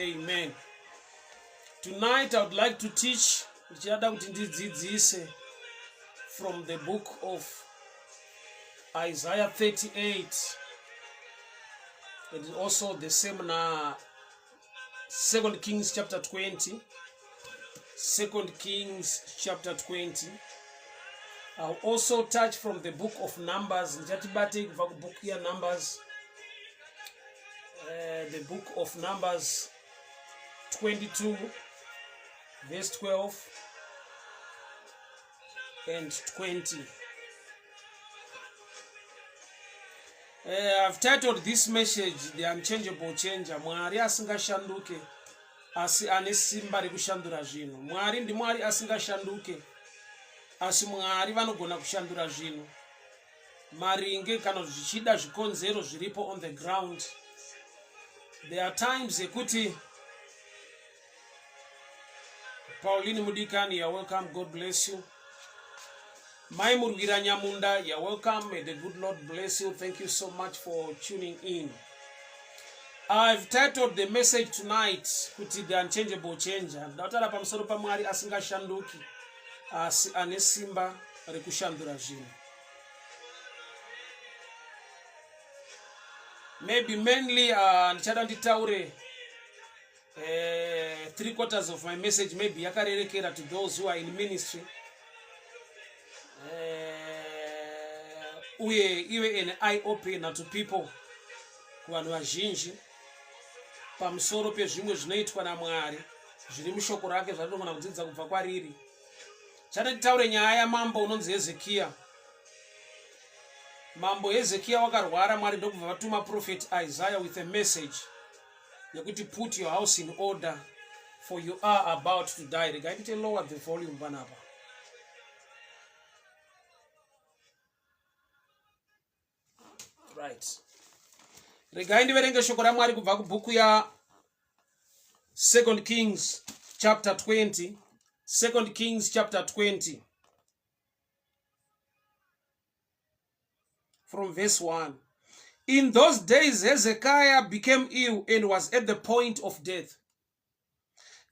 amen. Tonight I would like to teach, ndichada kuti ndidzidzise from the book of Isaiah 38 and also the same na 2 Kings chapter 20. 2 Kings chapter 20. I'll also touch from the book of Numbers. Ndichatibatei kubva kubook ya Numbers. The book of Numbers 22 verse 12 and 20. I've titled this message The Unchangeable Changer. Mwari asingashanduke asi ane simba rekushandura zvinhu. Mwari ndiMwari asingashanduke asi Mwari vanogona kushandura zvinhu maringe kana zvichida zvikonzero zviripo on the ground. There are times yekuti Pauline Mudikani, you're welcome. God bless you. Mai Murwira Nyamunda, you're welcome. May the good Lord bless you. Thank you so much for tuning in. I've titled the message tonight kuti the unchangeable changer. Ndataura pamusoro paMwari asingashanduki asi ane simba rekushandura zvinhu. Maybe mainly ndichada nditaure 3/4 of my message maybe yakarerekera to those who are in ministry, uye ive an eye opener to people, kuvanhu vazhinji, pamusoro pezvimwe zvinoitwa naMwari zviri mushoko rake zvatinogona kudzidza kubva kwariri. Chada titaure nyaya yamambo unonzi Hezekiya. Mambo Hezekiya wakarwara, Mwari ndokubva vatuma prophet Isaiah with a message yekuti put your house in order for you are about to die. Regai ndite lower the volume panapa. Right, regai ndiverenge shoko raMwari kubva kubhuku ya 2 Kings chapter 20. 2 Kings chapter 20 from verse 1. In those days Hezekiah became ill and was at the point of death.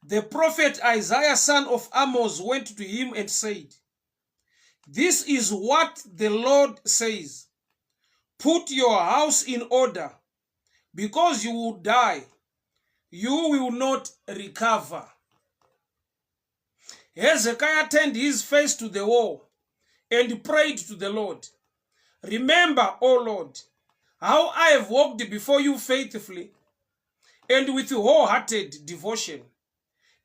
The prophet Isaiah, son of Amos, went to him and said, "This is what the Lord says: Put your house in order, because you will die. You will not recover." Hezekiah turned his face to the wall and prayed to the Lord, "Remember, O Lord, how I have walked before you faithfully and with wholehearted devotion,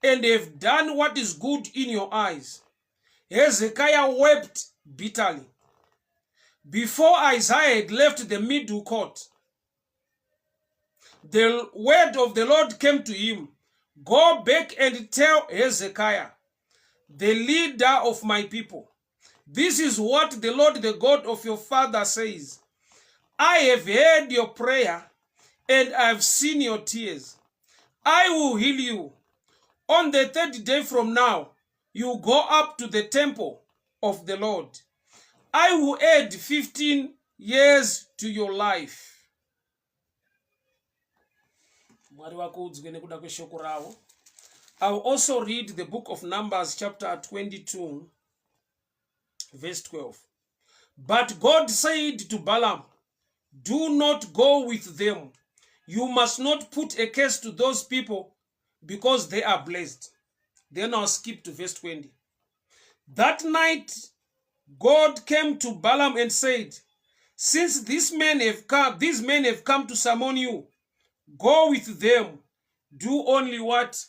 and have done what is good in your eyes." Hezekiah wept bitterly. Before Isaiah had left the middle court, the word of the Lord came to him: "Go back and tell Hezekiah, the leader of my people, this is what the Lord, the God of your father, says: I have heard your prayer and I have seen your tears. I will heal you. On the third day from now, you go up to the temple of the Lord. I will add 15 years to your life." Mwari vakudzwe nekuda kweshoko ravo. I will also read the book of Numbers chapter 22 verse 12. But God said to Balaam, "Do not go with them. You must not put a curse to those people because they are blessed." Then I'll skip to verse 20. That night God came to Balaam and said, "Since these men have come to summon you, go with them. Do only what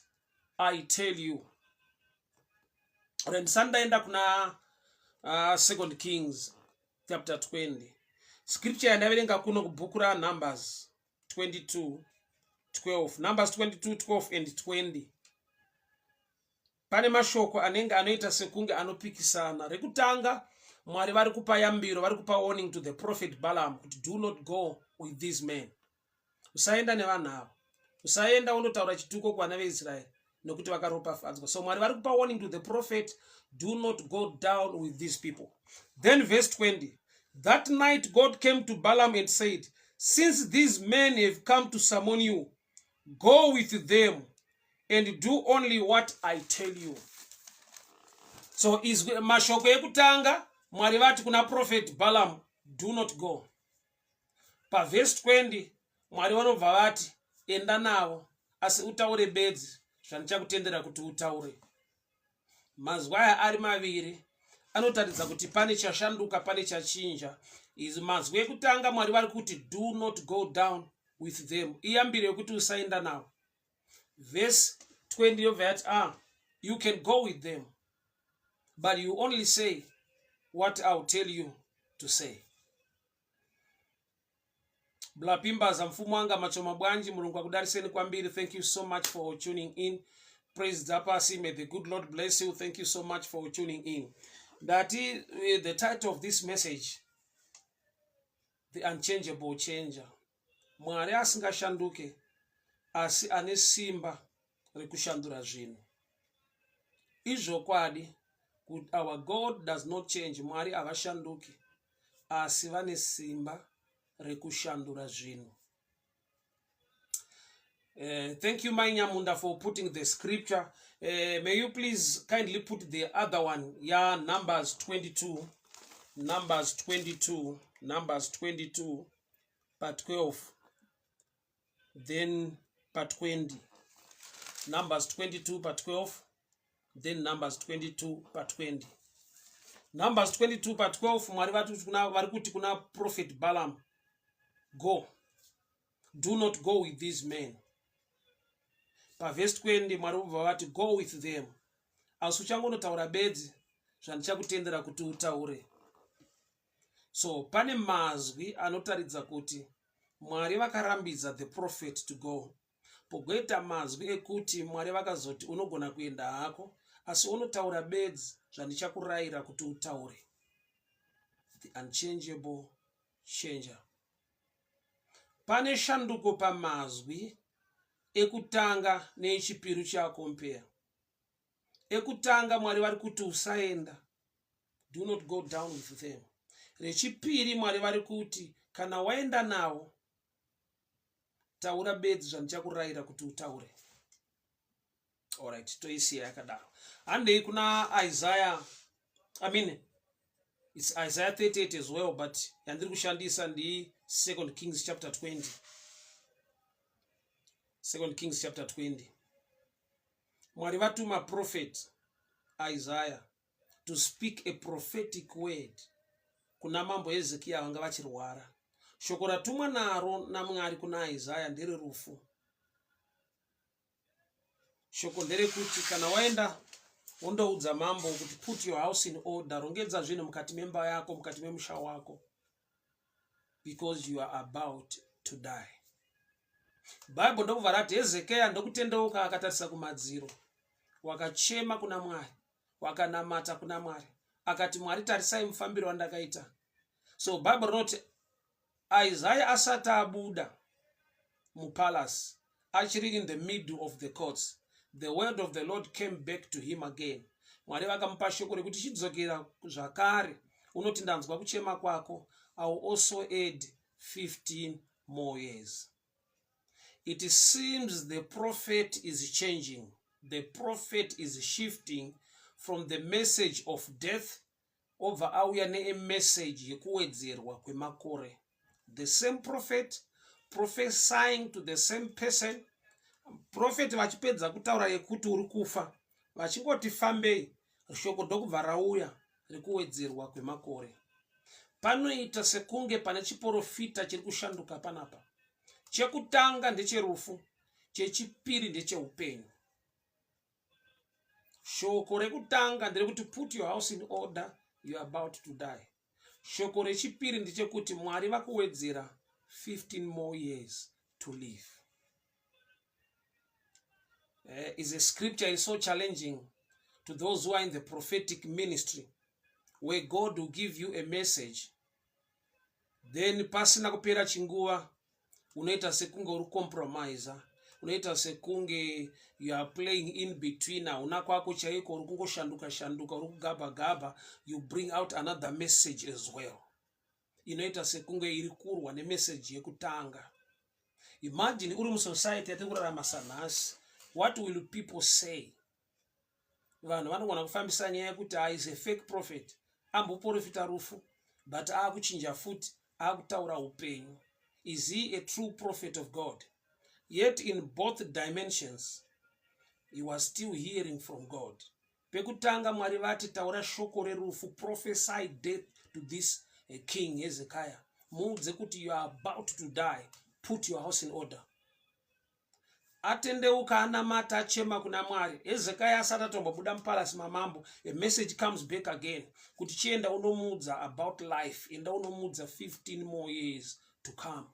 I tell you." Ndisati ndaenda kuna 2 Kings chapter 20, scripture yandaverenga kuno kubhuku raNumbers 22 12, Numbers 22 12 and 20, pane mashoko anenge anoita sekunge anopikisana. Rekutanga, Mwari vari kupa yambiro, vari kupa warning to the prophet Balaam kuti do not go with these men, usaenda nevanhu ava, usaenda undotaura chituko kuvana veIsraeri nekuti vakaropafadzwa. So Mwari vari kupa warning to the prophet, do not go down with these people. Then verse 20: That night God came to Balaam and said, "Since these men have come to summon you, Go with them and do only what I tell you." So izwi, mashoko ekutanga, Mwari vati kuna Prophet Balaam, "Do not go." Pavhesi 20 Mwari vanobva vati, "Enda navo, asi utaure bedzi zvandichakutendera kuti utaure." Mazwi aya ari maviri anotaridza kuti pane chashanduka, pane chachinja. Izvi mazwi ekutanga, Mwari vari kuti, "Do not go down with them." Iyambiro yekuti usaenda navo. Vhesi 20 yobva yati, "Ah, you can go with them, but you only say what I'll tell you to say." Blapimbaza mfumo wanga machoma bwanji, Mulungu akudariseni kwambiri. Thank you so much for tuning in. Praise Dzapasi, may the good Lord bless you. Thank you so much for tuning in. Ndati the title of this message, "The Unchangeable Changer." Mwari asingashanduke asi ane simba rekushandura zvinhu. Izvokwadi kuti our God does not change. Mwari havashanduki, asi vane simba rekushandura zvinhu. Thank you, Mai Nyamunda, for putting the scripture. May you please kindly put the other one? Yeah, Numbers 22, Numbers 22, Numbers 22 part 12, then part 20. Numbers 22 part 12, then Numbers 22 part 20. Numbers 22 part 12, Mwari vari kuti kuna Prophet Balaam, "Go, do not go with these men." Pavhesi 20 Mwari vobva vati, "Go with them, asi uchangonotaura bedzi zvandichakutendera kuti utaure." So pane mazwi anotaridza kuti Mwari vakarambidza the prophet to go, pogoita mazwi ekuti Mwari vakazoti, "Unogona kuenda hako, asi unotaura bedzi zvandichakurayira kuti utaure." The Unchangeable Changer. Pane shanduko pamazwi ekutanga neechipiri. Uchiacompare, ekutanga Mwari vari kuti, "Usaenda, do not go down with them." Rechipiri Mwari vari kuti, "Kana waenda navo, taura bedzi zvandichakurayira kuti utaure." Alright, toisiya yakadaro. Handei kuna Isaiah. I mean, it's Isaiah 38 as well, but yandiri kushandisa ndi Second Kings chapter 20. Second Kings chapter 20. Mwari vatuma Prophet Isaiah to speak a prophetic word kuna Mambo Hezekiya vanga vachirwara. Shoko ratumwa naro naMwari kuna Isaiah ndererufu. Shoko nderekuti kana waenda, wondoudza mambo kuti, "Put your house in order, rongedza zvinhu mukati memba yako, mukati memusha wako, because you are about to die." Bhaibheri ndokubva rati Hezekiya ndokutendeuka akatarisa kumadziro, wakachema kuna Mwari, wakanamata kuna Mwari, akati, "Mwari, tarisai mufambiro wandakaita." So Bhaibheri rinoti Isaya asati abuda mupalace, achiri in the middle of the courts, the word of the Lord came back to him again. Mwari vakamupa shoko rekuti, "Chidzokera zvakare unoti, ndanzwa kuchema kwako. I will also add 15 more years." It seems the prophet is changing. The prophet is shifting from the message of death, obva auya neemessage yekuwedzerwa kwemakore. The same prophet prophesying to the same person. Prophet vachipedza kutaura yekuti uri kufa, vachingoti fambei, shoko ndokubva rauya rekuwedzerwa kwemakore. Panoita sekunge pane chiprofita chiri kushanduka panapa. Chekutanga ndecherufu, chechipiri ndecheupenyu. Shoko rekutanga nderekuti, "Put your house in order, you are about to die." Shoko rechipiri ndechekuti Mwari vakuwedzera 15 more years to live. Is a scripture is so challenging to those who are in the prophetic ministry, where God will give you a message, then pasina kupera chinguva unoita sekunge uri compromiser, unoita sekunge you are playing in between, hauna kwako chaiko, uri kungoshanduka shanduka, uri kugabha gabha. You bring out another message as well, inoita sekunge iri kurwa nemeseji yekutanga. Imagine uri musociety yatiri kurarama sanhasi, what will people say? Vanhu vanogona kufambisa nyaya yekuti ah, is a fake prophet, amboprofita rufu but aakuchinja futi, aakutaura upenyu. Is he a true prophet of God? Yet in both dimensions he was still hearing from God. Pekutanga Mwari vati taura shoko rerufu, prophesy death to this king Hezekiah, muudze kuti you are about to die, put your house in order. Atendeuka, anamata, achema kuna Mwari, Hezekiah asati atombobuda mupalasi mamambo, a message comes back again kuti chienda unomuudza about life, enda unomuudza 15 more years to come,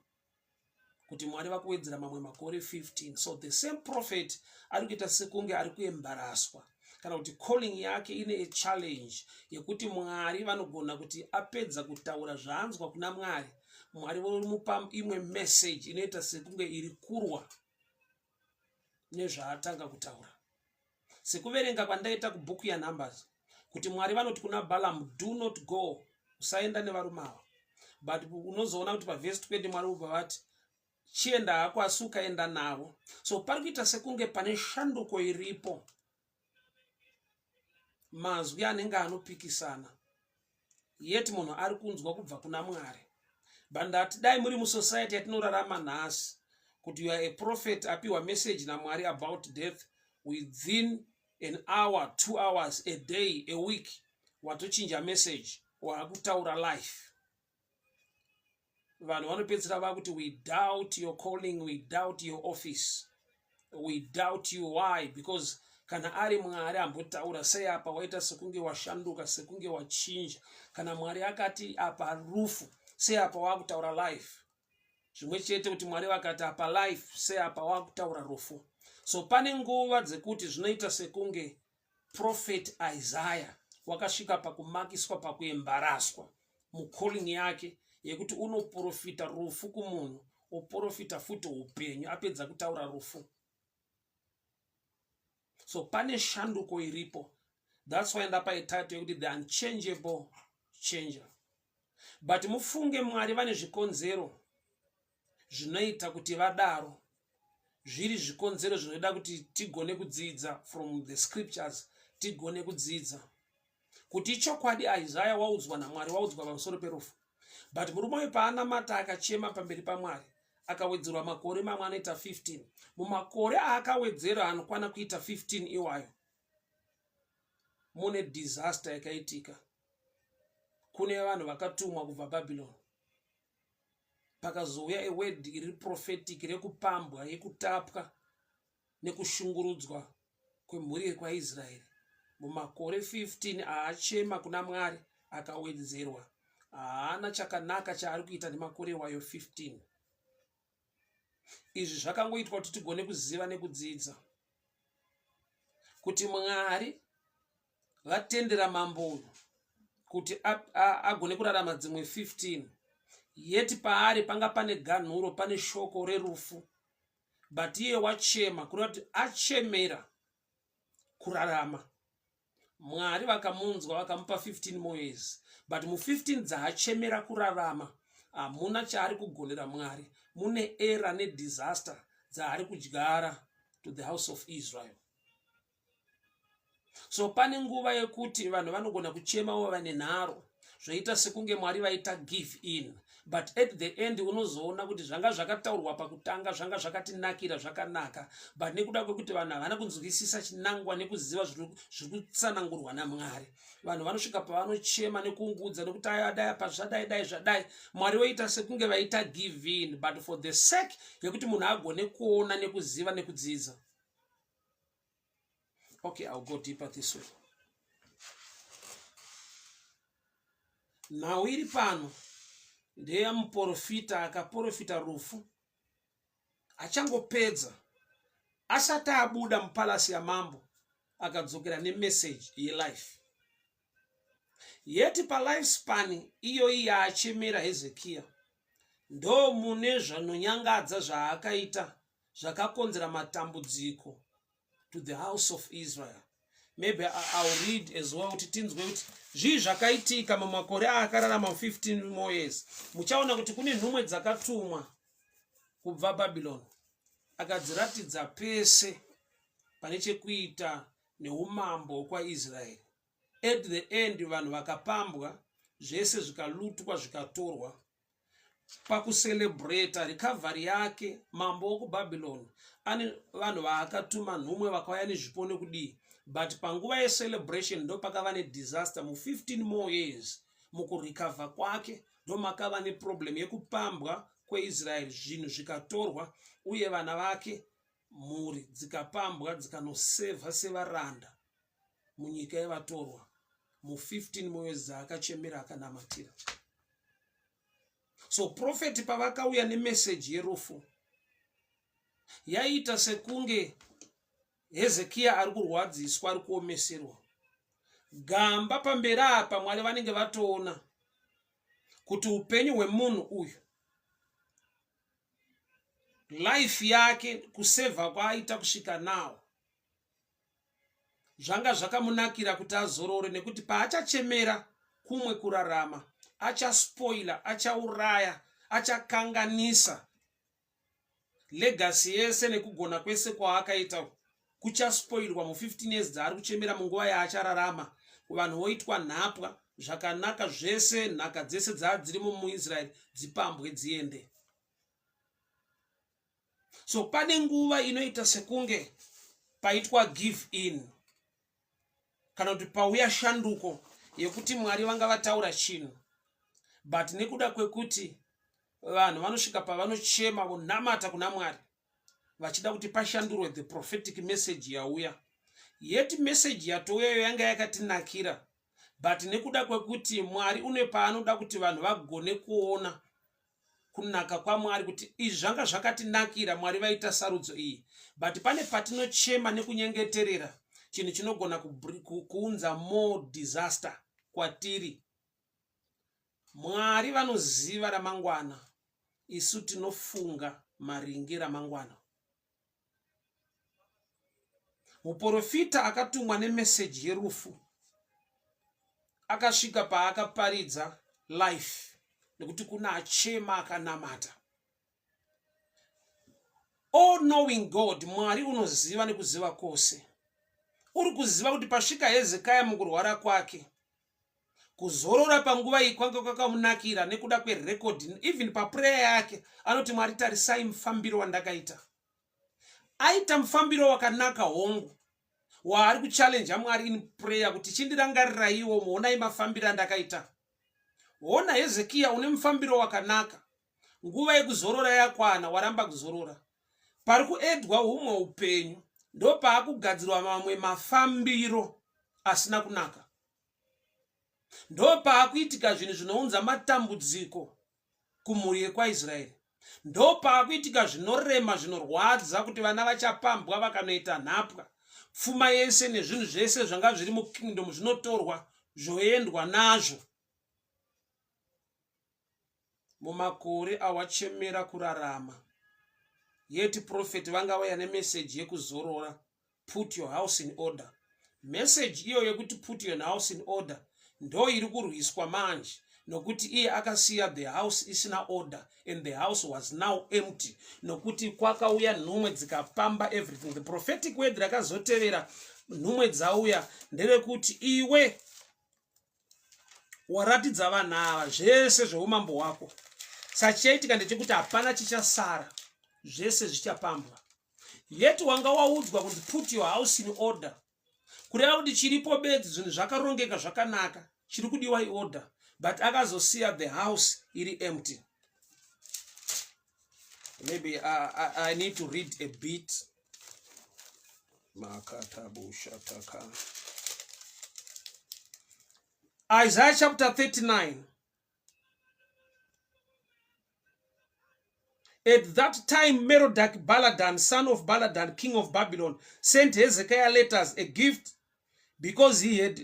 kuti Mwari vakuwedzera mamwe makore 15. So the same prophet ari kuita sekunge ari kuembaraswa, kana kuti calling yake ine a challenge yekuti Mwari vanogona kuti apedza kutaura zvaanzwa kuna Mwari, Mwari vomupa imwe message inoita sekunge iri kurwa nezvaatanga kutaura. Sekuverenga kwandaita kubhuku yaNumbers kuti Mwari vanoti kuna Balaam, "Do not go, usaenda nevarume ava," but unozoona kuti pavhesi 20 Mwari ubva vati chienda hako asi ukaenda navo. So pari kuita sekunge pane shanduko iripo, mazwi anenge anopikisana, yet munhu ari kunzwa kubva kuna Mwari. But ndati dai muri musociety yatinorarama nhasi, kuti you are a prophet apiwa message naMwari about death, within an hour, 2 hours, a day, a week, watochinja message, waakutaura life. Vanhu vanopedzisira vakuti, "We doubt your calling, we doubt your office, we doubt you." Why? Because kana ari Mwari ambotaura sei, apa waita sekunge washanduka, sekunge wachinja? Kana Mwari akati apa rufu, sei apa wakutaura life? Zvimwe chete kuti Mwari vakati apa life, sei apa wakutaura rufu? So pane nguva dzekuti zvinoita sekunge prophet Isaiah wakasvika pakumakiswa, pakuembaraswa mucalling yake, yekuti unoprofita rufu kumunhu, oprofita futi upenyu apedza kutaura rufu. So pane shanduko iripo. That's why ndapa ititle yekuti "The Unchangeable Changer". But mufunge, Mwari vane zvikonzero zvinoita kuti vadaro, zviri zvikonzero zvinoda kuti tigone kudzidza from the scriptures, tigone kudzidza kuti ichokwadi Isaya waudzwa naMwari, waudzwa pamusoro perufu, but murume uyu paanamata akachema pamberi paMwari, akawedzerwa makore mamwe anoita 15. Mumakore aakawedzera anokwana kuita 15 iwayo, mune disaster yakaitika kune vanhu vakatumwa kubva Bhabhironi. Pakazouya a word iri prophetic rekupambwa, yekutapwa nekushungurudzwa kwemhuri yekwaIsraeri. Mumakore 15 aachema kuna Mwari akawedzerwa, haana chakanaka chaari kuita nemakore iwayo 15. Izvi zvakangoitwa kuti tigone kuziva nekudzidza kuti Mwari vatendera mambo uyu kuti agone kurarama dzimwe 15, yet paari panga pane ganhuro, pane shoko rerufu, but iye wachema, kureva kuti achemera kurarama. Mwari vakamunzwa, vakamupa 15 more years, but mu15 dzaachemera kurarama hamuna chaari kugonera Mwari, mune error nedisaster dzaari kudyara to the house of Israel. So pane nguva yekuti vanhu vanogona kuchema vava nenharo, zvoita sekunge Mwari vaita give in, but at the end unozoona kuti zvanga zvakataurwa pakutanga zvanga zvakatinakira, zvakanaka, but nekuda kwekuti vanhu havana kunzwisisa chinangwa nekuziva zviri kutsanangurwa naMwari, vanhu vanosvika pavanochema nekuungudza nekuti ayadai apa zvadai, dai zvadai, Mwari voita sekunge vaita give in, but for the sake yekuti munhu agone kuona nekuziva nekudzidza. Okay, I'll go deeper this way. Nhau iri pano ndeyamuprofita akaprofita rufu. Achangopedza, asati abuda mupalasi yamambo, akadzokera nemeseji yelife. Yet palife span iyoyi yaachemera Hezekiya, ndo mune zvanonyangadza zvaakaita zvakakonzera matambudziko to the house of Israel. Maybe I'll read as well kuti tinzwe kuti zvii zvakaitika mumakore aakararama 15 more years. Muchaona kuti kune nhumwe dzakatumwa. kubva Babylon akadziratidza pese pane chekuita neumambo hwekwaIsraeri. At the end vanhu vakapambwa zvese zvikalutwa zvikatorwa. Pakucelebrata recovery yake mambo wekuBabylon ane vanhu vaakatuma nhumwe vakauya nezvipo nekudii but panguva yecelebration ndopakava nedisaster mu15 more years mukurecover kwake ndomakava neproblem yekupambwa kweIsraeri zvinhu zvikatorwa uye vana vake mhuri dzikapambwa dzikanosevha sevaranda munyika yevatorwa mu15 mwedzi dzaakachemera akanamatira so profeti pavakauya nemeseji yerufu yaiita sekunge hezekiya ari kurwadziswa ari kuomeserwa gamba pamberi apa mwari vanenge vatoona kuti upenyu hwemunhu uyu life yake kusevha kwaaita kusvika now zvanga zvakamunakira kuti azorore nekuti paachachemera kumwe kurarama achaspoila achauraya achakanganisa legacy yese nekugona kwese kwaakaita kuchaspoilwa mu15 years dzaari kuchemera munguva yaachararama vanhu voitwa nhapwa zvakanaka zvese nhaka dzese dzaadzirimo muisraeri dzipambwe dziende so pane nguva inoita sekunge paitwa give in kana kuti pauya shanduko yekuti mwari vanga vataura chinhu but nekuda kwekuti vanhu vanosvika pavanochema vonamata kuna mwari vachida kuti pashandurwe the prophetic message yauya yet message yatouyayo yanga yakatinakira but nekuda kwekuti mwari une paanoda kuti vanhu vagone kuona kunaka kwamwari kuti izvi zvanga zvakatinakira mwari vaita sarudzo iyi but pane patinochema nekunyengeterera chinhu chinogona kuunza more disaster kwatiri mwari vanoziva ramangwana isu tinofunga maringe ramangwana Muporofita akatumwa nemeseji yerufu akasvika paakaparidza life nekuti kuna achema akanamata. All knowing God, Mwari unoziva nekuziva kwose. Uri kuziva kuti pasvika Hezekiah mukurwara kwake, kuzorora panguva iyi kwanga kwakamunakira nekuda kwerecord even paprayer yake anoti Mwari tarisai mufambiro wandakaita. Aita mufambiro wakanaka hongu waari kuchallenja Mwari in prayer kuti chindirangariraiwo muonai mafambiro andakaita. Hona Hezekiya une mufambiro wakanaka. Nguva yekuzorora yakwana waramba kuzorora. Pari kuedwa humwe upenyu ndopaakugadzirwa mamwe mafambiro asina kunaka. Ndopaakuitika zvinhu zvinounza matambudziko kumhuri yekwaIsraeri. Ndopaakuitika zvinorema zvinorwadza kuti vana vachapambwa vakanoita nhapwa. Pfuma yese nezvinhu zvese zvanga zviri mukingdom zvinotorwa zvoendwa nazvo. Mumakore awachemera kurarama yet prophet vanga vauya nemeseji yekuzorora put your house in order message iyo yekuti put your house in order ndo iri kurwiswa manje nokuti iye akasiya the house isina order and the house was now empty nokuti kwakauya nhumwe dzikapamba everything the prophetic word rakazotevera nhumwe dzauya nderekuti iwe waratidza vanhu ava zvese zveumambo hwako sachichaitika ndechekuti hapana chichasara zvese zvichapambwa yet wanga waudzwa kunzi put your house in order kureva kuti chiripo bedzi zvinhu zvakarongeka zvakanaka chiri kudiwa iorder but akazosiya the house iri empty maybe I, I, I need to read a bit makatabushataka Isaiah chapter 39 At that time, Merodach Baladan, son of Baladan, king of Babylon, sent Hezekiah letters, a gift, because he had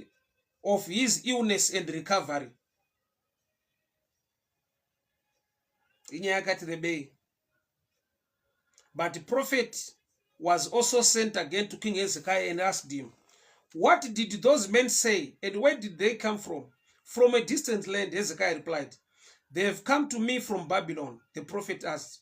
of his illness and recovery. Inyaya yakati rebei. But the prophet was also sent again to King Hezekiah and asked him, What did those men say and where did they come from? From a distant land, Hezekiah replied. They have come to me from Babylon, the prophet asked.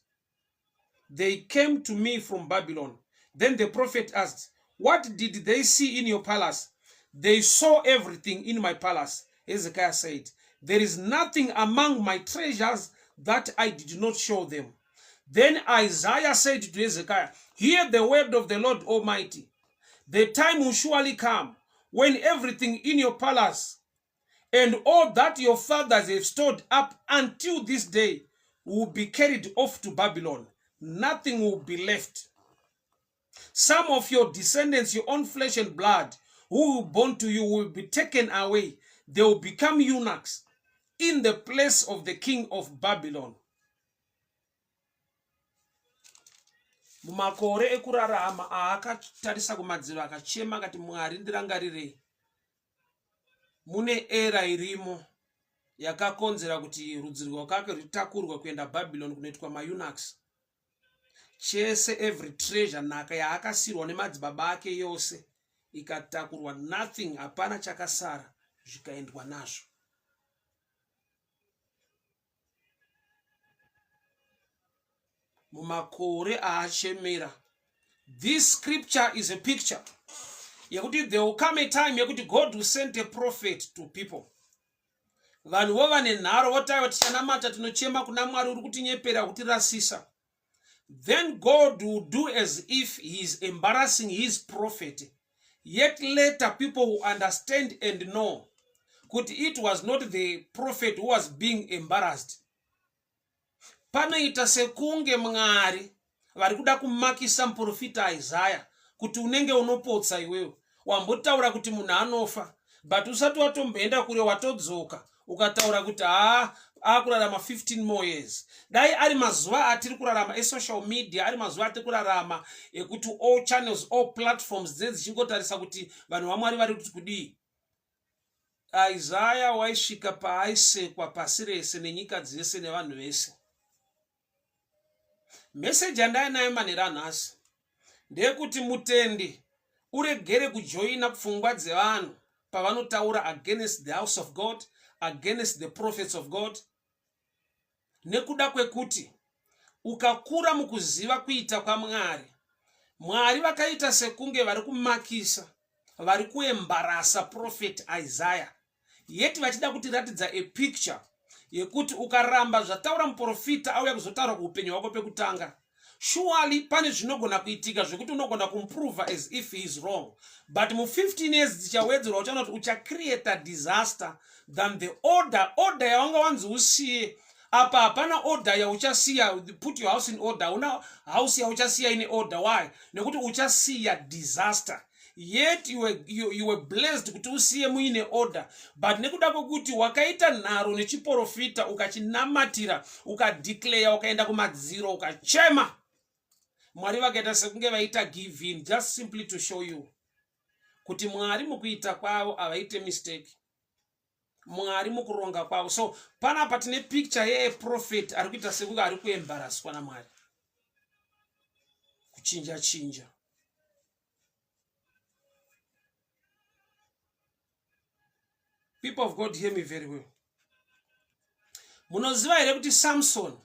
They came to me from Babylon. Then the prophet asked, What did they see in your palace? They saw everything in my palace, Hezekiah said. There is nothing among my treasures that I did not show them. Then Isaiah said to Hezekiah, Hear the word of the Lord Almighty. The time will surely come when everything in your palace and all that your fathers have stored up until this day will be carried off to Babylon. Nothing will be left. Some of your descendants, your own flesh and blood, who will born to you, will be taken away. They will become eunuchs in the place of the king of Babylon. Mumakore ekurarama aakatarisa kumadziro akachema akati Mwari ndirangarirei. Mune era irimo yakakonzera kuti rudzi rwakake rwutakurwe kuenda Babylon kunoitwa maeunuchs. Chese every treasure nhaka yaakasirwa nemadzibaba ake yose ikatakurwa nothing hapana chakasara zvikaendwa nazvo. Mumakore aachemera this scripture is a picture yekuti there will come a time yekuti God will send a prophet to people. Vanhu vova nenharo votaiwa tichanamata tinochema kuna Mwari uri kutinyepera kutirasisa. Then God will do as if he is embarrassing his prophet. Yet later people will understand and know kuti it was not the prophet who was being embarrassed. Panoita sekunge Mwari vari kuda kumakisa muprofita Isaya kuti unenge unopotsa iwewe wambotaura kuti munhu anofa but usati watomboenda kure watodzoka ukataura kuti haa akurarama 15 more years. Dai ari mazuva atiri kurarama esocial media, ari mazuva atiri kurarama ekuti all channels, all platforms dzinenge dzichingotarisa kuti vanhu vaMwari vari kuti kudii. Isaya waisvika paaisekwa pasi rese nenyika dzese nevanhu vese. Meseji yandainayo manheru anhasi ndeyekuti mutendi uregere kujoina pfungwa dzevanhu pavanotaura against the house of God, against the prophets of God, nekuda kwekuti ukakura mukuziva kuita kwaMwari, Mwari vakaita sekunge vari kumakisa, vari kuembarasa prophet Isaiah, yet vachida kutiratidza a picture yekuti ukaramba zvataura muprofita auya kuzotaura kuupenyu hwako pekutanga, surely pane zvinogona kuitika zvekuti unogona kumuprova as if he is wrong, but mu15 years dzichawedzerwa uchaona kuti uchacreata disaster than the order order yawanga wanzi usiye. Apa hapana order yauchasiya. Put your house in order, hauna house yauchasiya ine order. Why? Nekuti uchasiya disaster. Yet you were blessed kuti usiye muine order, but nekuda kwekuti wakaita nharo nechiporofita, ukachinamatira, ukadeclare, ukaenda kumadziro ukachema, Mwari vakaita sekunge vaita give in, just simply to show you kuti Mwari mukuita kwavo havaite mistake, Mwari mukuronga kwavo. So panapa tine picture yeprofet ari kuita sekunge ari kuembaraswa naMwari, kuchinja chinja. People of God, hear me very well. Munoziva here kuti Samson,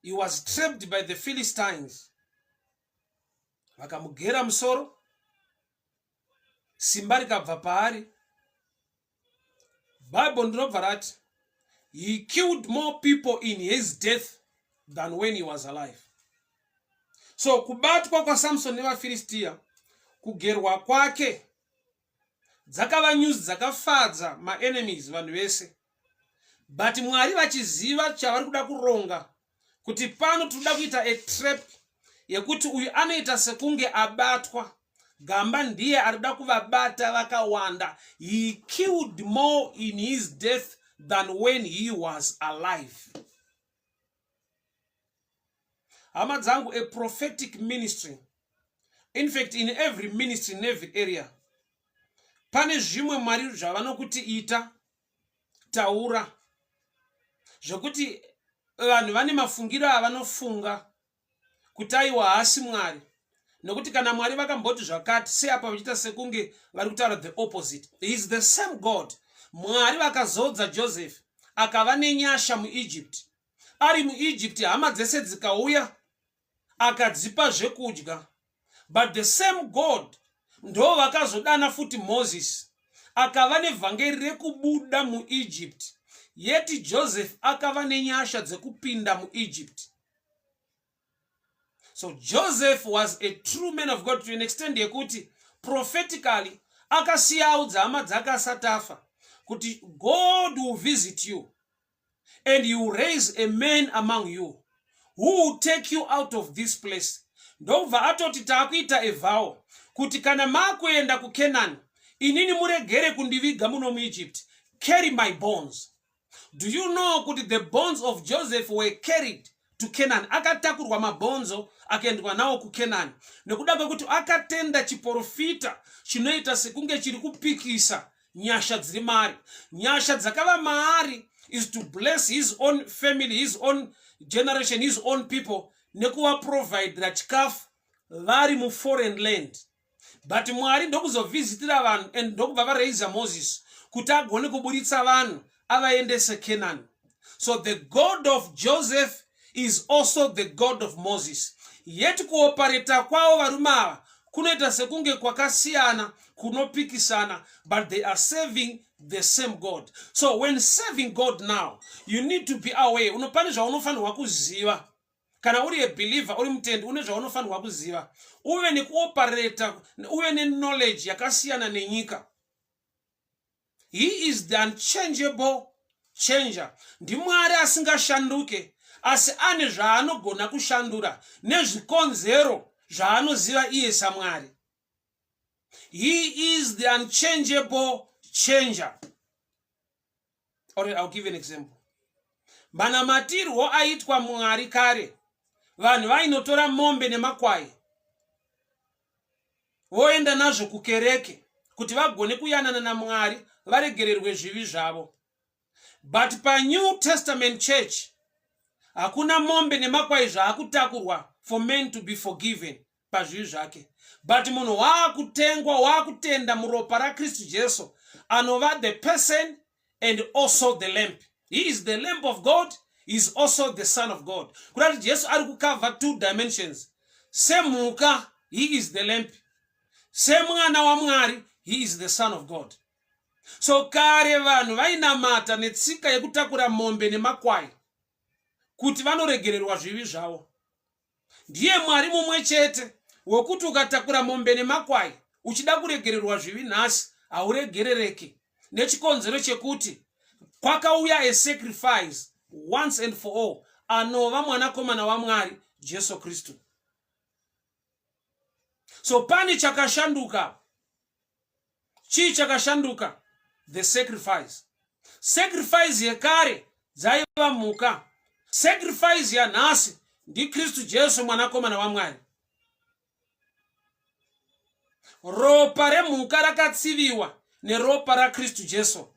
he was trapped by the Philistines, vakamugera musoro, simba rikabva paari. Bible ndinobva rati he killed more people in his death than when he was alive. So kubatwa kwaSamson nevaFiristia, kugerwa kwake, dzakava news dzakafadza maenemies, vanhu vese, but Mwari vachiziva chavari kuda kuronga kuti pano tinoda kuita a trap yekuti uyu anoita sekunge abatwa gamba ndiye arikuda kuvabata vakawanda. He killed more in his death than when he was alive. Hama dzangu, a prophetic ministry, in fact in every ministry, in every area, pane zvimwe Mwari zvavanokuti ita, taura, zvekuti vanhu vane mafungiro avanofunga kuti aiwa haasi Mwari, nekuti kana Mwari vakamboti zvakati, sei apa vachiita sekunge vari kutaura the opposite? He is the same God. Mwari vakazodza Joseph akava nenyasha muEgypt. Ari muEgypt, hama dzese dzikauya, akadzipa zvekudya. But the same God ndo vakazodana futi Moses, akava nevhangeri rekubuda muEgypt. Yeti Joseph akava nenyasha dzekupinda muEgypt. So Joseph was a true man of God to an extent yekuti prophetically akasiya audza hama dzake asati afa kuti God will visit you and he will raise a man among you who will take you out of this place. Ndobva atoti taakuita a vow kuti kana maakuenda kuCanaan, inini muregere kundiviga muno muEgypt, carry my bones. Do you know kuti the bones of Joseph were carried to Canaan? Akatakurwa mabhonzo akaendwa nawo kuCanaan nekuda kwekuti akatenda chiprofita chinoita sekunge chiri kupikisa nyasha dziri maari. Nyasha dzakava maari is to bless his own family, his own generation, his own people nekuvaprovidira chikafu vari muforeign land. But Mwari ndokuzovhizitira vanhu and ndokubva varaisa Moses kuti agone kuburitsa vanhu avaendese Canaan. So the God of Joseph is also the God of Moses. Yet kuoperate kwavo varume ava kunoita sekunge kwakasiyana, kunopikisana, but they are serving the same God. So when serving God now, you need to be aware. Unopane zvaunofanirwa kuziva kana uri a believer, uri mutendi, une zvaunofanirwa kuziva, uve nekuoperate, uve neknowledge yakasiyana nenyika. He is the unchangeable changer. NdiMwari asingashanduke, asi ane zvaanogona kushandura nezvikonzero zvaanoziva iye saMwari. He is the unchangeable changer. Alright, I'll give an example. Manamatirwo aitwa Mwari kare, vanhu vainotora mombe nemakwai voenda nazvo kukereke kuti vagone kuyanana naMwari, varegererwe zvivi zvavo. But paNew Testament church hakuna mombe nemakwai zvaakutakurwa for men to be forgiven pazvivi zvake, but munhu waakutengwa, waakutenda muropa raKristu Jesu, anova the person and also the lamb. He is the Lamb of God, he is also the Son of God. Kuda kuti Jesu ari kucover two dimensions. Semhuka, he is the lamb. Semwana waMwari, he is the Son of God. So kare vanhu vainamata netsika yekutakura mombe nemakwai kuti vanoregererwa zvivi zvavo. Ndiye Mwari mumwe chete wekuti ukatakura mombe nemakwai uchida kuregererwa zvivi nhasi, hauregerereki, nechikonzero chekuti kwakauya a sacrifice once and for all, anova Mwanakomana waMwari, Jesu Kristu. So pane chakashanduka. Chii chakashanduka? The sacrifice. Sacrifice yekare dzaiva mhuka. Sacrifice yanhasi ndiKristu Jesu, Mwanakomana waMwari. Ropa remhuka rakatsiviwa neropa raKristu Jesu.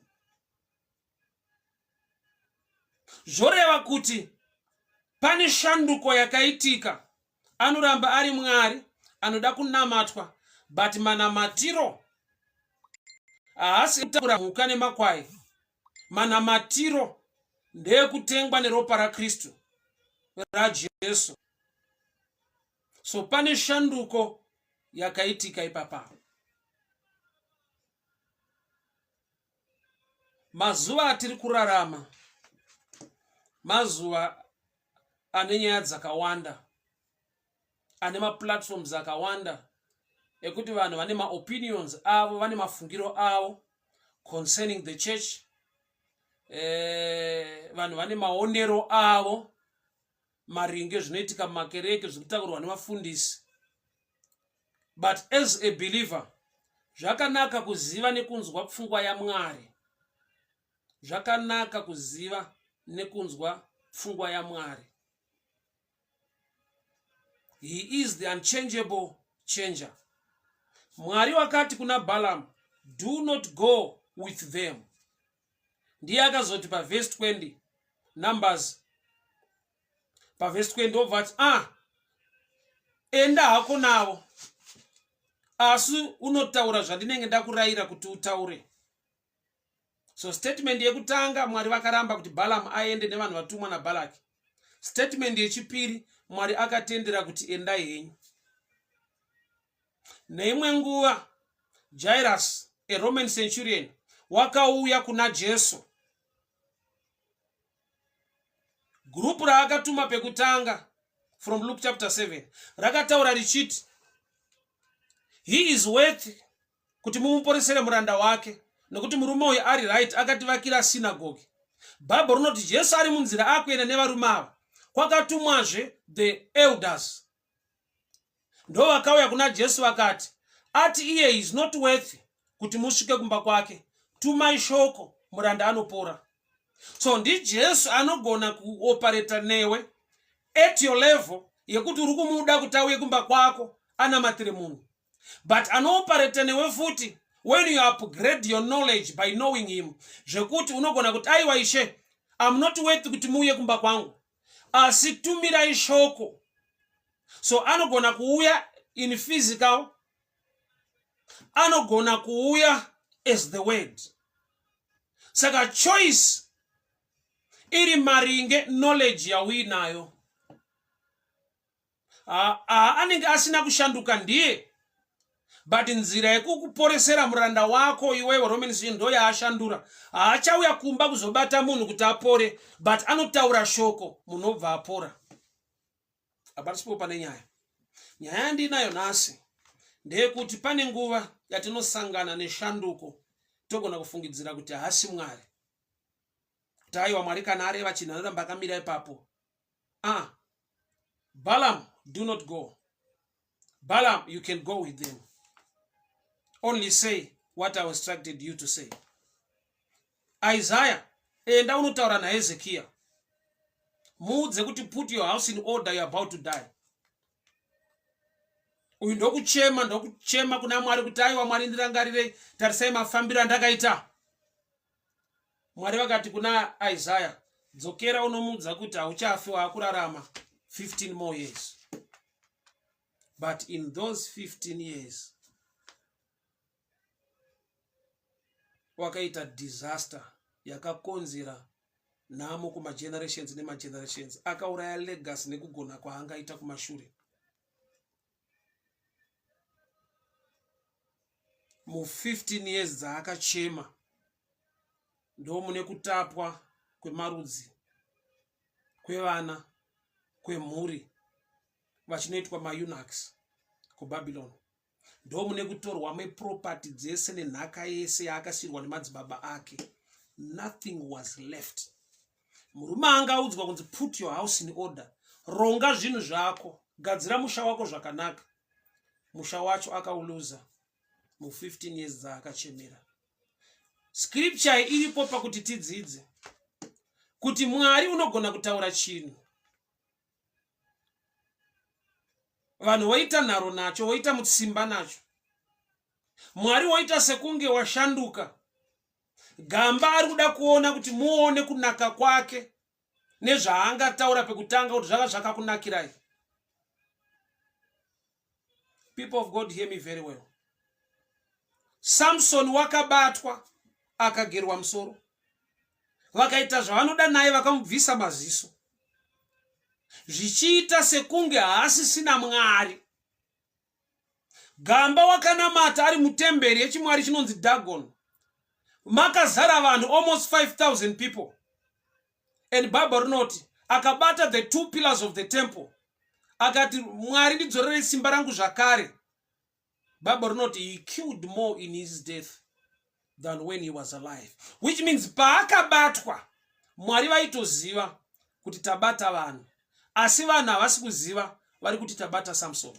Zvoreva kuti pane shanduko yakaitika. Anoramba ari Mwari anoda kunamatwa, but manamatiro haasi kutakura mhuka nemakwai. Manamatiro ndeyekutengwa neropa raKristu, raJesu. So pane shanduko yakaitika ipapa. Mazuva atiri kurarama mazuva ane nyaya dzakawanda, ane maplatforms akawanda ekuti vanhu vane maopinions avo, vane mafungiro avo concerning the church. Vanhu vane maonero avo maringe zvinoitika mumakereke, zviri kutaurwa nevafundisi. But as a believer, zvakanaka kuziva nekunzwa pfungwa yaMwari. Zvakanaka kuziva nekunzwa pfungwa yaMwari. He is the unchangeable changer. Mwari wakati kuna Balaam, "Do not go with them." Ndiye akazoti pavhesi 20, Numbers pavhesi 20, obva ati, "Ah, enda hako navo, asi unotaura zvandinenge ndakurayira kuti utaure." So statement yekutanga, Mwari vakaramba kuti Balaam aende nevanhu vatumwa naBhalaki. Statement yechipiri, Mwari akatendera kuti endai henyu. Neimwe nguva Jairus, a Roman centurion, wakauya kuna Jesu. Gurupu raakatuma pekutanga from Luke chapter 7 rakataura richiti he is worth kuti mumuporesere muranda wake nokuti murume uyu ari right akativakira sinagogi. Bhaibheri rinoti Jesu ari munzira akuenda nevarume ava kwakatumwazve the elders ndo vakauya kuna Jesu vakati ati iye is not worth kuti musvike kumba kwake, tumai shoko muranda anopora. So ndiJesu anogona kuopareta newe at your level yekuti uri kumuda kuti auye kumba kwako anamatire munhu, but anoopareta newe futi when you upgrade your knowledge by knowing him, zvekuti unogona kuti aiwa ishe, I'm not worth kuti muuye kumba kwangu, asi tumirai shoko. So anogona kuuya in physical, anogona kuuya as the word. Saka choice iri maringe knowledge yauinayo. Anenge asina kushanduka ndiye, but nzira yekukuporesera muranda wako iwewe Roman ndo yaashandura. Haachauya kumba kuzobata munhu kuti apore, but anotaura shoko, munhu obva apora. Hapasipo pane nyaya. Nyaya yandinayo nhasi ndeyekuti pane nguva yatinosangana neshanduko, togona kufungidzira kuti haasi Mwari, kuti aiwa Mwari kana areva chinhu anoramba akamira ipapo. Balaam, do not go. Balaam, you can go with them. Only say what I instructed you to say. Isaiah, enda unotaura naHezekiah. Muudze kuti put your house in order, you're about to die. Uyu ndokuchema, ndokuchema kuna Mwari kuti aiwa Mwari ndirangarirei, tarisai mafambiro andakaita. Mwari vakati kuna Isaiah, dzokera unomuudza kuti hauchafi, waakurarama 15 more years. But in those 15 years wakaita disaster yakakonzera nhamo kumagenerations nemagenerations. Akauraya legacy nekugona kwaangaita kumashure. Mu15 years dzaakachema ndo mune kutapwa kwemarudzi, kwevana, kwemhuri vachinoitwa maeunuchs kuBabylon. Ndo mune kutorwa meproperty dzese nenhaka yese yaakasiyirwa nemadzibaba ake. Nothing was left. Murume angaudzwa kunzi put your house in order, ronga zvinhu zvako, gadzira musha wako zvakanaka. Musha wacho akauluza mu15 years dzaakachemera. Scripture iripo pakuti tidzidze kuti Mwari unogona kutaura chinhu, vanhu voita nharo nacho, voita mutsimba nacho, Mwari woita sekunge washanduka. Gamba ari kuda kuona kuti muone kunaka kwake nezvaangataura pekutanga kuti zvaka zvakakunakirai. People of God, hear me very well. Samson wakabatwa, akagerwa musoro, vakaita zvavanoda naye, vakamubvisa maziso, zvichiita sekunge haasisina Mwari. Gamba wakanamata ari mutemberi yechimwari chinonzi Dagon, makazara vanhu almost 5000 people, and Bible rinoti akabata the two pillars of the temple, akati, "Mwari, ndidzorerei simba rangu zvakare." Bible rinoti he killed more in his death than when he was alive, which means paakabatwa Mwari vaitoziva kuti tabata vanhu, asi vanhu havasi kuziva vari kuti tabata Samson.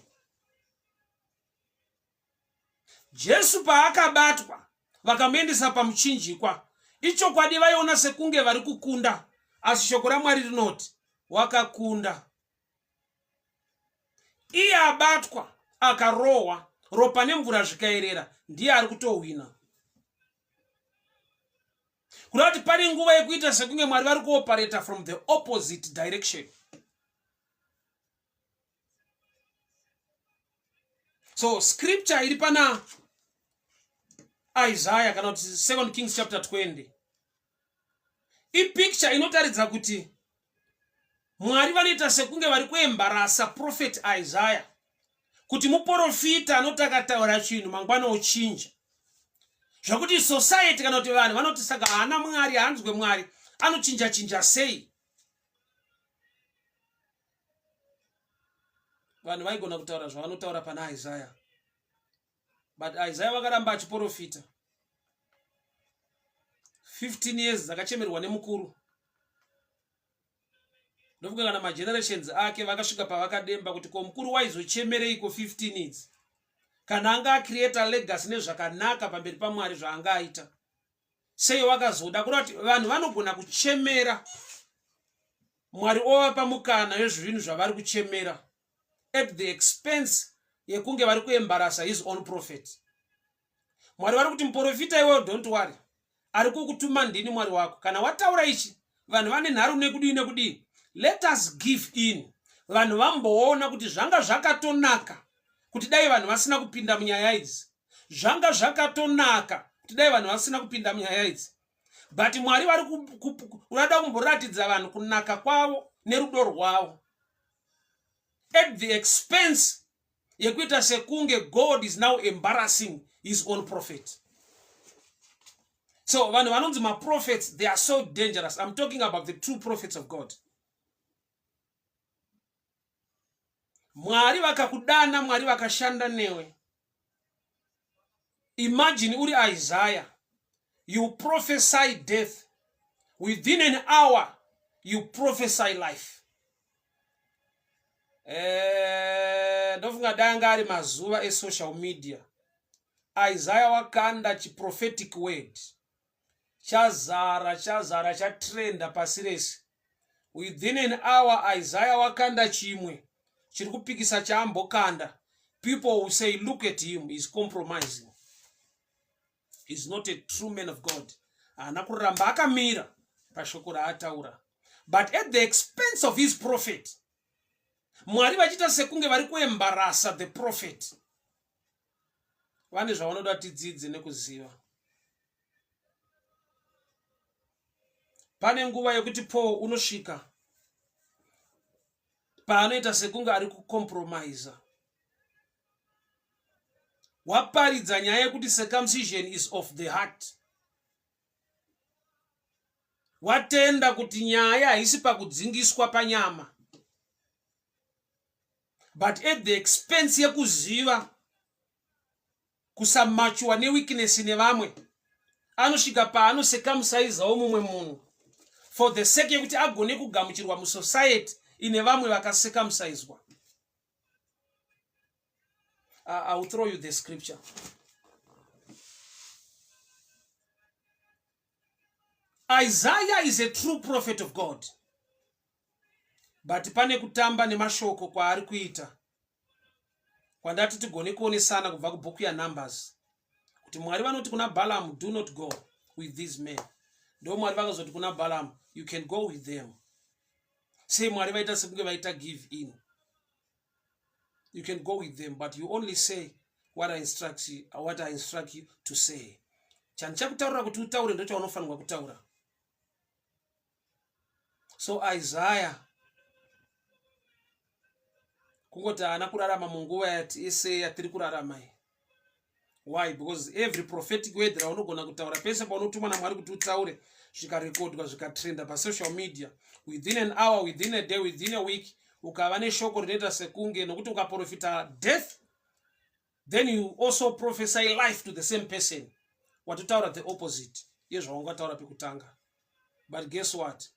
Jesu paakabatwa vakamuendesa pamuchinjikwa, ichokwadi vaiona sekunge vari kukunda, asi shoko raMwari rinoti wakakunda iye abatwa, akarohwa, ropa nemvura zvikayerera, ndiye ari kutohwina. Kuda kuti pane nguva yekuita sekunge Mwari vari kuoperata from the opposite direction. So scripture iri pana Isaiah kana kuti Second Kings chapter 20 ipicture inotaridza kuti Mwari vanoita sekunge vari kuembarasa prophet Isaiah kuti muporofita anoti akataura chinhu mangwana ochinja zvakuti society kana kuti vanhu vanoti saka haana Mwari, haanzwe Mwari, anochinja chinja sei? Vanhu vaigona kutaura zvavanotaura pana Isaiah, but Isaiah vakaramba achiporofita 15 years dzakachemerwa nemukuru. Ndofunga kana magenerations ake vakasvika pavakademba kuti ko mukuru waizochemereiko 15 idzi kana anga acreata legacy nezvakanaka pamberi paMwari zvaanga aita, sei wakazoda kureva kuti vanhu vanogona kuchemera Mwari ovapa mukana wezvinhu zvavari kuchemera at the expense yekunge vari kuembarasa his own prophet. Mwari vari kuti muprofita iweyo, don't worry, ari kukutuma ndini Mwari wako. Kana wataura ichi, vanhu vane nharo nekudii nekudii, let us give in, vanhu vamboona kuti zvanga zvakatonaka kuti dai vanhu vasina kupinda munyaya idzi, zvanga zvakatonaka kuti dai vanhu vasina kupinda munyaya idzi. But Mwari vari vada kumboratidza vanhu kunaka kwavo nerudo rwavo at the expense yekuita sekunge God is now embarrassing his own prophet. So vanhu vanonzi maprophets, they are so dangerous. I'm talking about the true prophets of God. Mwari vakakudana, Mwari vakashanda newe. Imagine uri Isaiah, you prophesy death, within an hour you prophesy life. Ndofunga dai anga ari mazuva esocial media, Isaiah wakanda chiprophetic word, chazara chazara chatrenda pasi rese. Within an hour Isaiah wakanda chimwe chiri kupikisa chaambokanda. People will say, look at him, he's compromising, he's not a true man of God, haana kuramba akamira pashoko raataura. But at the expense of his prophet, Mwari vachiita sekunge vari kuembarasa the prophet. Vane zvavanoda tidzidze nekuziva. Pane nguva yekuti Paul unosvika paanoita sekunge ari kucompromisa. Waparidza nyaya yekuti circumcision is of the heart, watenda kuti nyaya haisi pakudzingiswa panyama, but at the expense yekuziva kusamachiwa neweakness nevamwe, anosvika paanocircumcisawo mumwe munhu for the sake yekuti agone kugamuchirwa musociety ine vamwe vakacircumciswa. I will throw you the scripture. Isaiah is a true prophet of God, but pane kutamba nemashoko kwaari kuita kwandati tigone kuonesana kubva kubhuku yaNumbers, kuti Mwari vanoti kuna Balaam, do not go with these men. Ndo Mwari vakazoti kuna Balaam, you can go with them. Sei Mwari vaita sekunge vaita give in? You can go with them, but you only say what I instruct you to say. Chandichakutaurira kuti utaure ndochaunofanirwa kutaura. So Isaiah kungoti haana kurarama munguva yese yatiri kurarama iyi. Why? Because every prophetic word raunogona kutaura pese paunotumwa naMwari kuti utaure, zvikarekodwa, zvikatrenda pasocial media, within an hour, within a day, within a week, ukava neshoko rinoita sekunge, nokuti ukaprofita death, then you also prophesy life to the same person, watotaura the opposite yezvaungataura pekutanga. But guess what?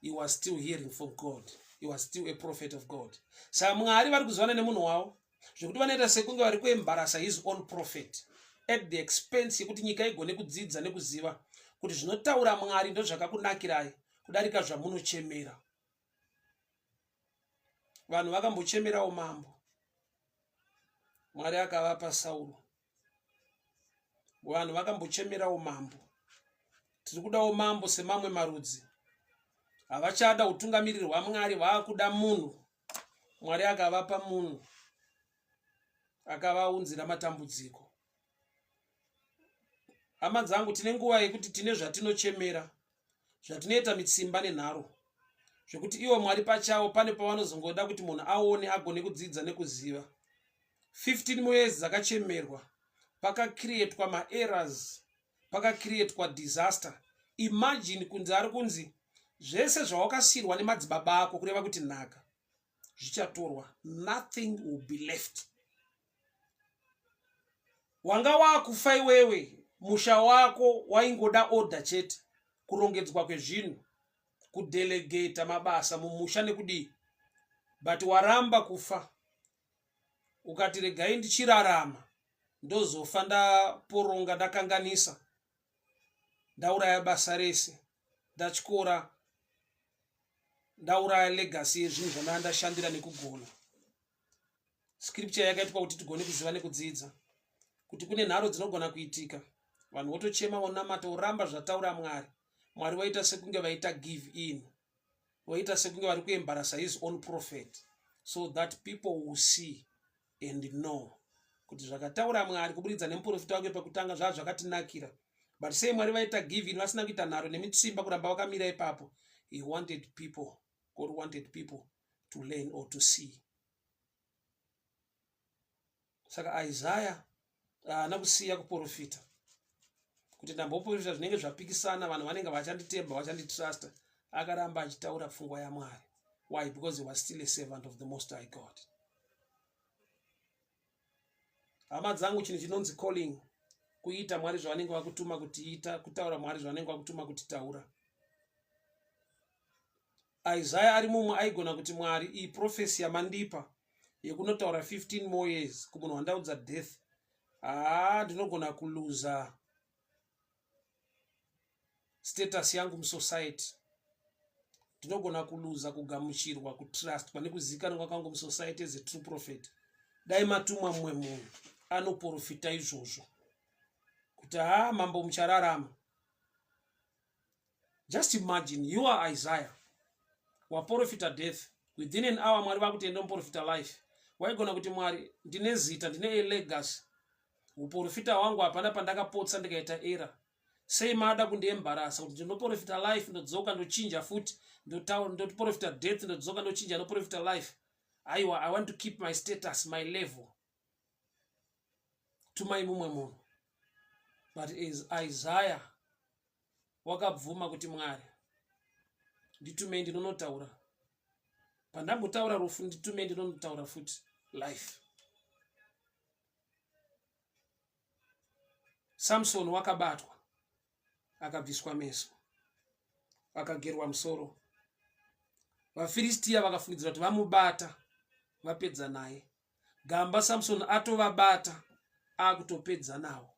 He was still hearing from God, he was still a prophet of God. Saka Mwari vari kuzivana nemunhu wavo zvekuti vanoita sekunge vari kuembarasa his own prophet at the expense yekuti nyika igone kudzidza nekuziva kuti zvinotaura Mwari ndozvakakunakirai kudarika zvamunochemera. Vanhu vakambochemerawo mambo, Mwari akavapa Sauro. Vanhu vakambochemerawo mambo, tiri kudawo mambo semamwe marudzi. Havachada utungamiriri hwaMwari, vaakuda munhu. Mwari akavapa munhu akavaunzira matambudziko. Hama dzangu, tine nguva yekuti tine zvatinochemera, zvatinoita mitsimba nenharo. zvekuti ivo Mwari pachavo pane pavanozongoda kuti munhu aone agone kudzidza nekuziva. 15 more years dzakachemerwa, pakakrietwa maerrors, pakakrietwa disaster. Imagine kunzi ari kunzi zvese zvawakasirwa nemadzibaba ako, kureva kuti nhaka, zvichatorwa, nothing will be left. Wanga wakufa iwewe, musha wako waingoda order chete, kurongedzwa kwezvinhu, kudelegata mabasa mumusha nekudii, but waramba kufa ukati regai ndichirarama ndozofa ndaporonga, ndakanganisa, ndauraya basa rese, ndatyora, ndauraya legacy yezvinhu zvandanga ndashandira nekugona. Scripture yakaitwa kuti tigone kuziva nekudzidza kuti kune nharo dzinogona kuitika, vanhu votochema, vonamata, voramba zvataura Mwari. Mwari vaita sekunge vaita give in, voita sekunge vari kuembarasa his own prophet so that people will see and know kuti zvakataura Mwari kuburidza nemuprofita wake pekutanga zvaa zvakatinakira. But sei Mwari vaita give in, vasina kuita nharo nemitsimba, kuramba vakamira ipapo? He wanted people, God wanted people to learn or to see. Saka Isaya haana kusiya kuprofita kuti ndamboprofita zvinenge zvapikisana, vanhu vanenge vachanditemba, vachanditrusta. Akaramba achitaura pfungwa yaMwari. Why? Because he was still a servant of the Most High God. Hama dzangu, chinhu chinonzi calling, kuita Mwari zvavanenge vakutuma kuti ita, kutaura Mwari zvavanenge vakutuma kuti taura. Isaya ari mumwe aigona kuti, Mwari, iyi prophecy yamandipa yekunotaura 15 more years kumunhu wandaudza death, haa, ndinogona kuluza status yangu musociety, ndinogona kuluza kugamuchirwa, kutrustwa nekuzivikanwa kwangu musociety as a true prophet. Dai matumwa mumwe munhu anoprofita izvozvo kuti haa, mambo, muchararama. Just imagine you are Isaiah, waprofita death, within an hour Mwari vakuti enda muprofita life. Waigona kuti, Mwari, ndine zita, ndine a legacy, uprofita hwangu hapana pandakapotsa ndikaita error. Sei mada kundiembarasa kuti ndinoprofita life, ndodzoka ndochinja futi, ndoprofita death, ndodzoka ndochinja, ndoprofita life? Aiwa, I want to keep my status, my level. Tumai mumwe munhu. But as Isaiah wakabvuma kuti, Mwari, nditumei ndinonotaura pandambotaura rufu, nditumei ndinonotaura futi life. Samson wakabatwa, akabviswa meso, akagerwa musoro. VaFiristiya vakafungidzira kuti vamubata, vapedza naye. Gamba Samson atovabata, akutopedza navo.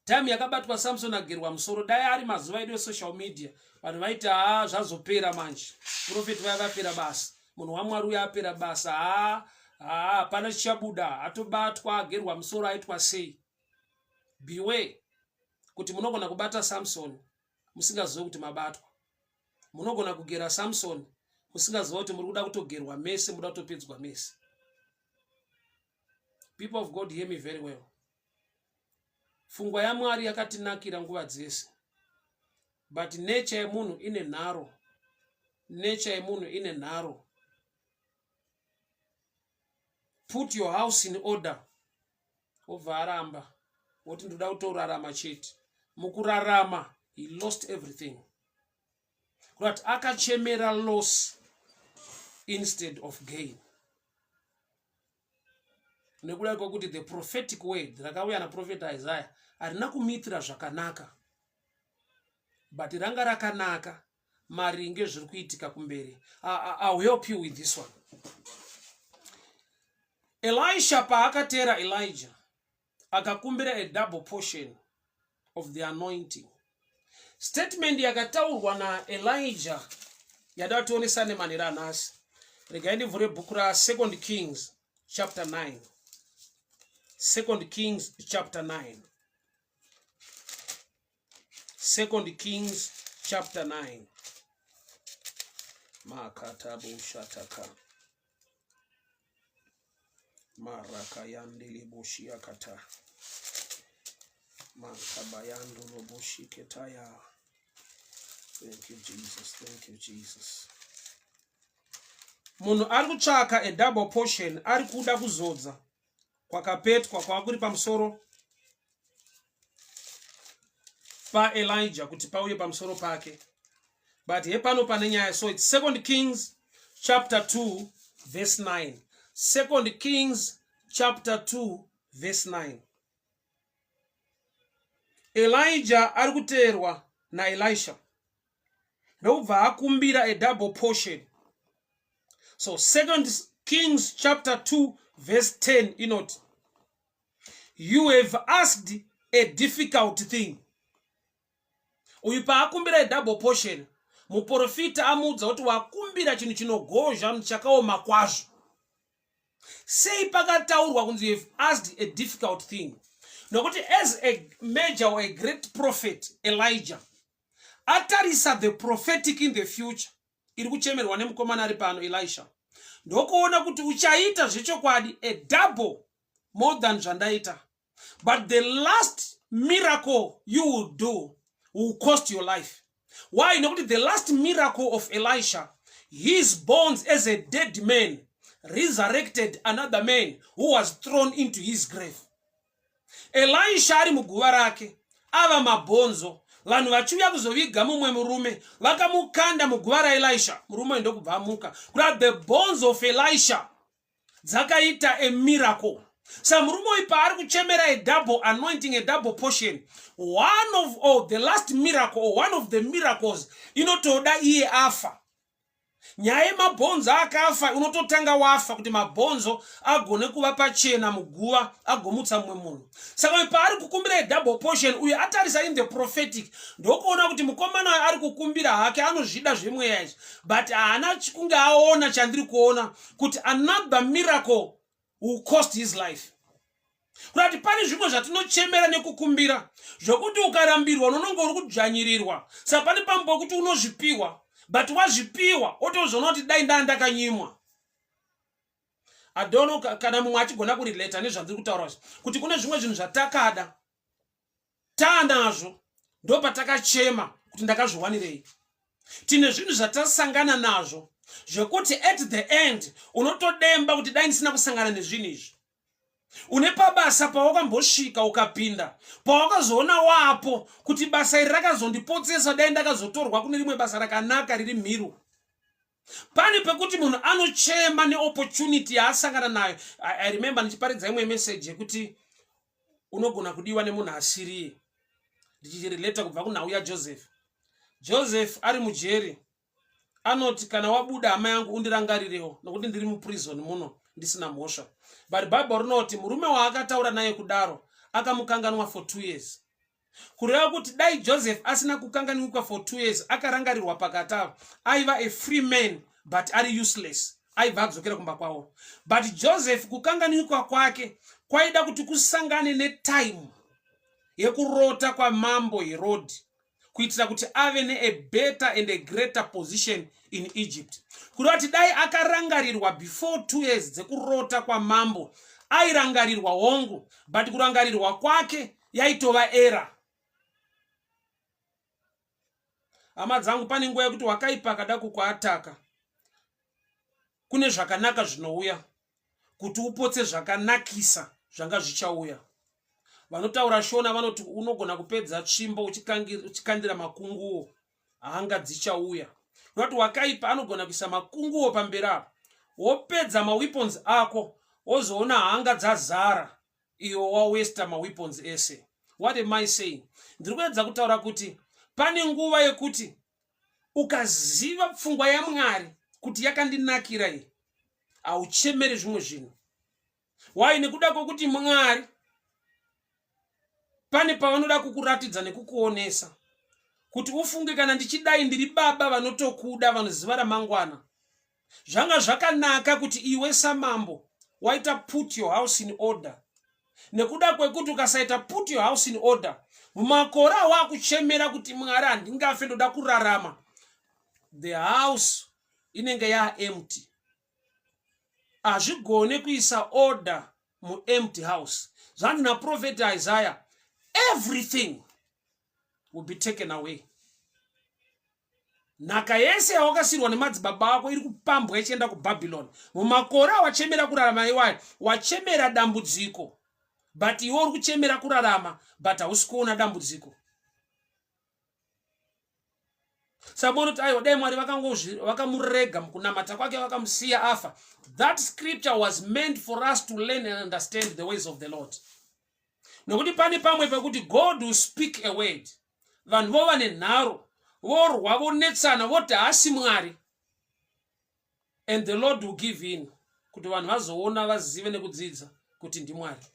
Time yakabatwa Samson agerwa musoro, dai ari mazuva edu esocial media, vanhu vaiti, haa, zvazopera manje, prophet vaya vapera basa, munhu waMwari uyo apera basa, haa haa, hapana chichabuda, atobatwa, agerwa musoro, aitwa sei. Beware kuti munogona kubata Samson musingazivi kuti mabatwa. Munogona kugera Samson musingaziva kuti muri kuda kutogerwa mese, muda kutopedzwa mese. People of God, hear me very well. Pfungwa yaMwari yakatinakira nguva dzese, but nature yemunhu ine nharo, nature yemunhu ine nharo. Put your house in order, wobva aramba, woti ndoda kutorarama chete. Mukurarama he lost everything, kuti akachemera loss instead of gain, nekuda kwekuti the prophetic word rakauya naprophet Isaiah harina kumuitira zvakanaka, but ranga rakanaka maringe zviri kuitika kumberi. I'll help you with this one. Elisha paakatera Elijah, akakumbira a double portion of the anointing. Statement yakataurwa naElijah yada tionesane manhero anhasi. Regai ndivhure bhuku raSecond Kings chapter 9. Second Kings chapter 9. Second Kings chapter 9. Makatabushataka marakayandilibushiakata mankabayandulobushikedaya. Thank you, Jesus. Thank you, Jesus. Munhu ari kutsvaka a double portion ari kuda kuzodza kwakapetwa kwava kuri pamusoro paElijah kuti pauye pamusoro pake. But hepano pane nyaya. So it's Second Kings chapter 2 verse 9. Second Kings chapter 2 verse 9. Elijah ari kuteerwa naElisha ndokubva akumbira a double portion. So Second Kings chapter 2 verse 10 inoti, you have asked a difficult thing. Uyu paakumbira a double portion, muprofita amuudza kuti wakumbira chinhu chinogozha, chakaoma kwazvo. Sei pakataurwa kunzi you have asked a difficult thing? Nokuti as a major or a great prophet, Elijah atarisa the prophetic in the future iri kuchemerwa nemukomana ari pano, Elisha, ndokuona kuti uchaita zvechokwadi a double more than zvandaita, but the last miracle you will do will cost your life. Why? Nokuti the last miracle of Elisha, his bones as a dead man resurrected another man who was thrown into his grave. Elisha ari muguva rake ava mabhonzo, vanhu vachiuya kuzoviga mumwe murume, vakamukanda muguva raElisha, murume uyu ndokubva amuka. Kuda the bones of Elisha dzakaita a miracle. Sa murume uyu paari kuchemera a double anointing, a double portion, one of, oh, the last miracle or one of the miracles inotoda iye afa. Nyaya yemabhonzo akafa, unototanga wafa kuti mabhonzo agone kuva pachena muguva, agomutsa mumwe munhu. Saka uyu paari kukumbira double portion, uyu atarisa in the prophetic ndokuona kuti mukomana uyu ari kukumbira hake, anozvida zvemweya izvi, but haana kunge aona chandiri kuona, kuti another miracle will cost his life. Kuda kuti pane zvimwe zvatinochemera nekukumbira zvokuti ukarambirwa unononge uri kudzvanyirirwa. Saka pane pambo pekuti unozvipiwa, but wazvipiwa otozoona kuti dai ndaa ndakanyimwa. Adono kana mumwe achigona kurelata nezvandiri kutaura izvi, kuti kune zvimwe zvinhu zvatakada taanazvo, ndo patakachema kuti ndakazviwanirei. Tine zvinhu zvatasangana nazvo zvekuti at the end unotodemba kuti dai ndisina kusangana nezvinhu izvi. Une pabasa pawakambosvika, ukapinda, pawakazoona wapo kuti basa iri rakazondipotsesa, dai ndakazotorwa kune rimwe basa rakanaka riri mhiru. Pane pekuti munhu anochema neopportunity yaasangana nayo. I remember ndichiparidza imwe message yekuti unogona kudiwa nemunhu asiriye, ndichirelata kubva kunhau yaJoseph. Joseph ari mujeri anoti, "Kana wabuda, hama yangu, undirangarirewo, nokuti ndiri muprison muno ndisina mhosva." But Bhaibheri rinoti murume waakataura naye kudaro akamukanganwa for 2 years. Kureva kuti dai Joseph asina kukanganikwa for 2 years, akarangarirwa pakati avo, aiva a free man but ari useless, aibva adzokera kumba kwavo. But Joseph kukanganikwa kwake kwaida kuti kusangane netime yekurota kwamambo Herodhi, kuitira kuti ave nea better and a greater position in Egypt. Kureva kuti dai akarangarirwa before 2 years dzekurota kwamambo, airangarirwa hongu, but kurangarirwa kwake yaitova error. Hama dzangu, pane nguva yekuti wakaipa akada kukuattacka, kune zvakanaka zvinouya kuti upotse zvakanakisa zvanga zvichauya. Vanotaura Shona vanoti unogona kupedza tsvimbo uchikandira makunguo, hanga dzichauya. Nekuti wakaipa anogona kuisa makunguo pamberi apo, wopedza maweapons ako, wozoona hanga dzazara, iwo wawasta maweapons ese. What am I saying? Ndiri kuedza kutaura kuti pane nguva yekuti ukaziva pfungwa yaMwari kuti yakandinakira iyi, hauchemeri zvimwe zvinhu. Why? Nekuda kwekuti Mwari pane pavanoda kukuratidza nekukuonesa kuti ufunge, kana ndichidai ndiri baba vanotokuda, vanoziva ramangwana. Zvanga zvakanaka kuti iwe samambo waita put your house in order, nekuda kwekuti ukasaita put your house in order, mumakore awakuchemera kuti Mwari, handingafe, ndoda kurarama, the house inenge yaempty. Hazvigone kuisa order muempty house. Zvanzi naprofeti Isaiah, everything will be taken away. Nhaka yese yawakasirwa nemadzibaba ako iri kupambwa ichienda kuBhabhiloni. Mumakore awachemera kurarama iwayo, wachemera dambudziko, but iwe uri kuchemera kurarama but hausi kuona dambudziko. Saka unoti aiwa, dai Mwari vakamurega mukunamata kwake vakamusiya afa. That scripture was meant for us to learn and understand the ways of the Lord. Nokuti pane pamwe pekuti God will speak a word, vanhu vova nenharo, vorwa, vonetsana, voti haasi Mwari, and the Lord will give in kuti vanhu vazoona, vazive nekudzidza kuti ndiMwari.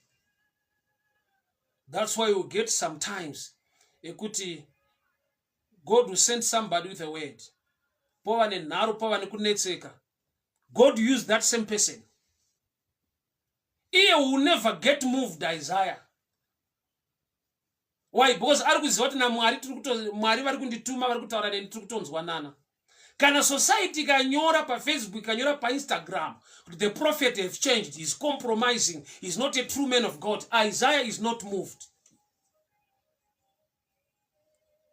That's why you get sometimes ekuti God will send somebody with a word, pova nenharo, pova nekunetseka. God use that same person. Iye will never get moved, Isaiah. Why? Because ari kuziva kuti naMwari tiri kuto, Mwari vari kundituma, vari kutaura neni, tiri kutonzwanana. Kana society ikanyora paFacebook, ikanyora paInstagram kuti the prophet have changed, is compromising, is not a true man of God, Isaiah is not moved.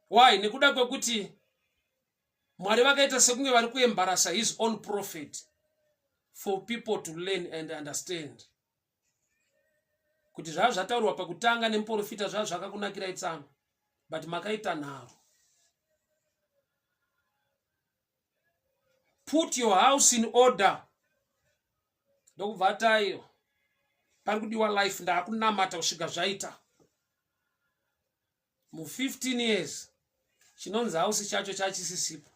Why? Nekuda kwekuti Mwari vakaita sekunge vari kuembarasa his own prophet for people to learn and understand kuti zvava zvataurwa pakutanga nemuprofita zvava zvakakunakirai tsano, but makaita nharo. Put your house in order. Ndokubva ataiyo pari kudiwa life, ndaakunamata kusvika zvaita. Mu15 years chinonzi house chacho chachisisipo,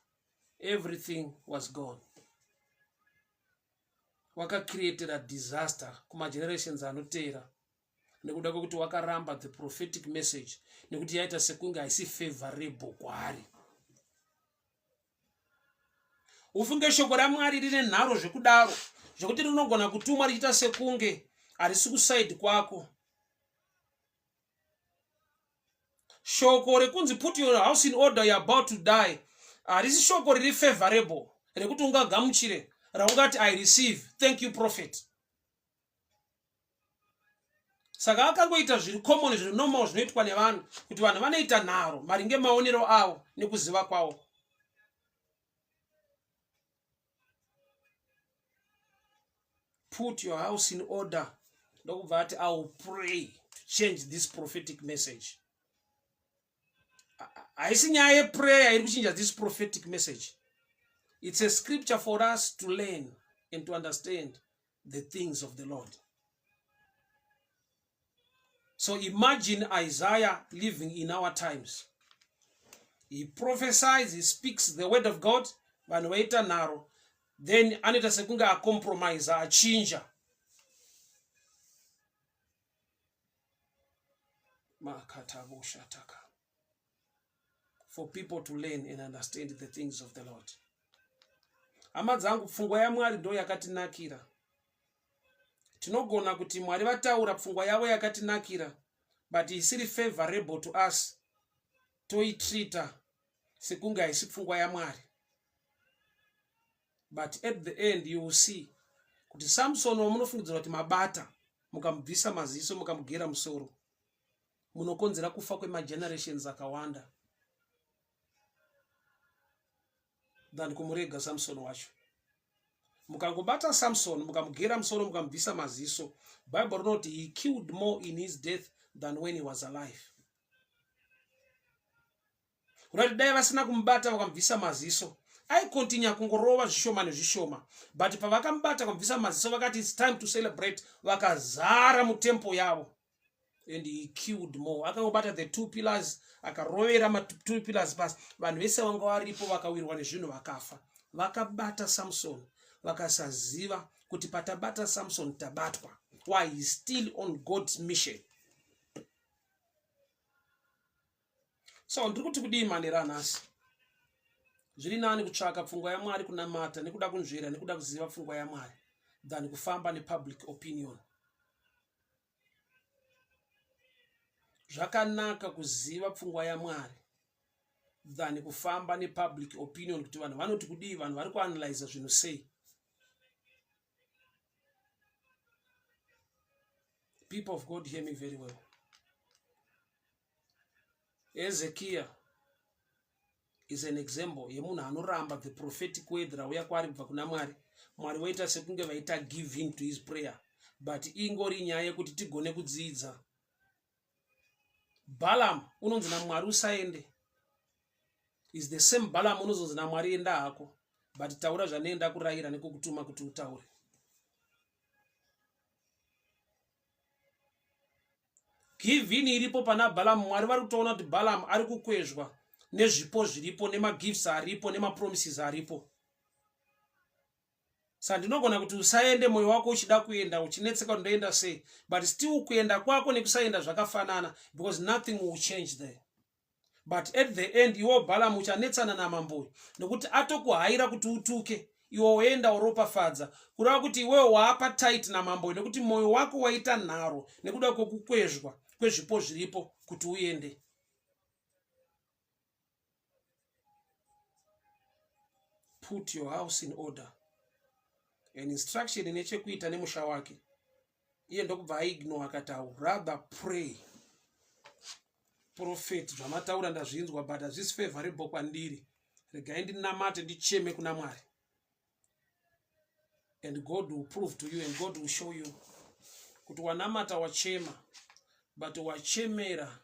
everything was gone. Wakacreatera disaster kumagenerations anoteera nekuda kwekuti wakaramba the prophetic message nekuti yaita sekunge haisi favorable kwaari. Ufunge shoko raMwari rine nharo zvekudaro zvekuti rinogona kutumwa richiita sekunge harisi kusaidi kwako. Shoko rekunzi put your house in order, you're about to die, harisi shoko riri favorable rekuti ungagamuchire, raungati I receive, thank you prophet. Saka akangoita zviri common, zviri normal, zvinoitwa nevanhu, kuti vanhu vanoita nharo maringe maonero avo nekuziva kwavo. Put your house in order. Ndokubva ati I will pray to change this prophetic message. Haisi nyaya yeprayer iri kuchinja this prophetic message. It's a scripture for us to learn and to understand the things of the Lord. So imagine Isaiah living in our times. He prophesies, he speaks the word of God, vanhu vaita nharo, then anoita sekunge acompromise, achinja. Makataboshataka. For people to learn and understand the things of the Lord. Hama dzangu, pfungwa yaMwari ndo yakatinakira. Tinogona kuti Mwari vataura pfungwa yavo yakatinakira, but isiri favorable to us, toitreata sekunge haisi pfungwa yaMwari. But at the end you will see kuti Samson wamunofungidzira kuti mabata, mukamubvisa maziso, mukamugera musoro, munokonzera kufa kwemagenerations akawanda than kumurega Samson wacho. Mukangobata Samson, mukamugera musoro, mukamubvisa maziso, Bible rinoti he killed more in his death than when he was alive. Kunati dai vasina kumubata vakamubvisa maziso, aikontinya kungorova zvishoma nezvishoma, but pavakamubata vakamubvisa maziso, vakati it's time to celebrate, vakazara mutemple yavo, and he killed more. Akangobata the two pillars, akarovera matwo pillars pasi, vanhu vese vanga varipo vakawirwa nezvinhu vakafa. Vakabata Samson vakasaziva kuti patabata Samson tabatwa. Why? He still on God's mission. So ndiri kuti kudii manera anhasi? Zviri nani kutsvaka pfungwa yaMwari, kunamata nekuda kunzvera nekuda kuziva pfungwa yaMwari, than kufamba nepublic opinion. Zvakanaka kuziva pfungwa yaMwari than kufamba nepublic opinion, kuti vanhu vanoti kudii, vanhu vari kuanalyza zvinhu sei. People of God, hear me very well. Hezekiah, is an example yemunhu anoramba the prophetic word rauya kwaari kubva kuna Mwari. Mwari voita sekunge vaita give in to his prayer, but ingori nyaya yekuti tigone kudzidza. Balaam unonzi naMwari usaende is the same Balaam unozonzi naMwari enda hako, but taura zvanee ndakurayira nekukutuma kuti utaure. Give in iripo pana Balaam. Mwari vari kutoona kuti Balaam ari kukwezvwa nezvipo zviripo, nemagifts aripo, nemapromises aripo. Saka ndinogona kuti usaende, mwoyo wako uchida kuenda, uchinetseka kuti ndoenda sei, but still kuenda kwako nekusaenda zvakafanana, because nothing will change there. But at the end iwo Balaam uchanetsana namambo nekuti atokuhaira kuti utuke, iwe woenda uropafadza, kureva kuti iwewe waapa tight namambo nekuti mwoyo wako waita nharo nekuda kwekukwezvwa kwezvipo zviripo kuti uende. Put your house in order, an instruction ine chekuita nemusha wake. Iye ndokubva aignore, akati, "I rather pray, prophet. Zvamataura ndazvinzwa, but hazvisi favorable kwandiri. Regai ndinamate, ndicheme kuna Mwari." And God will prove to you and God will show you kuti wanamata, wachema, but wachemera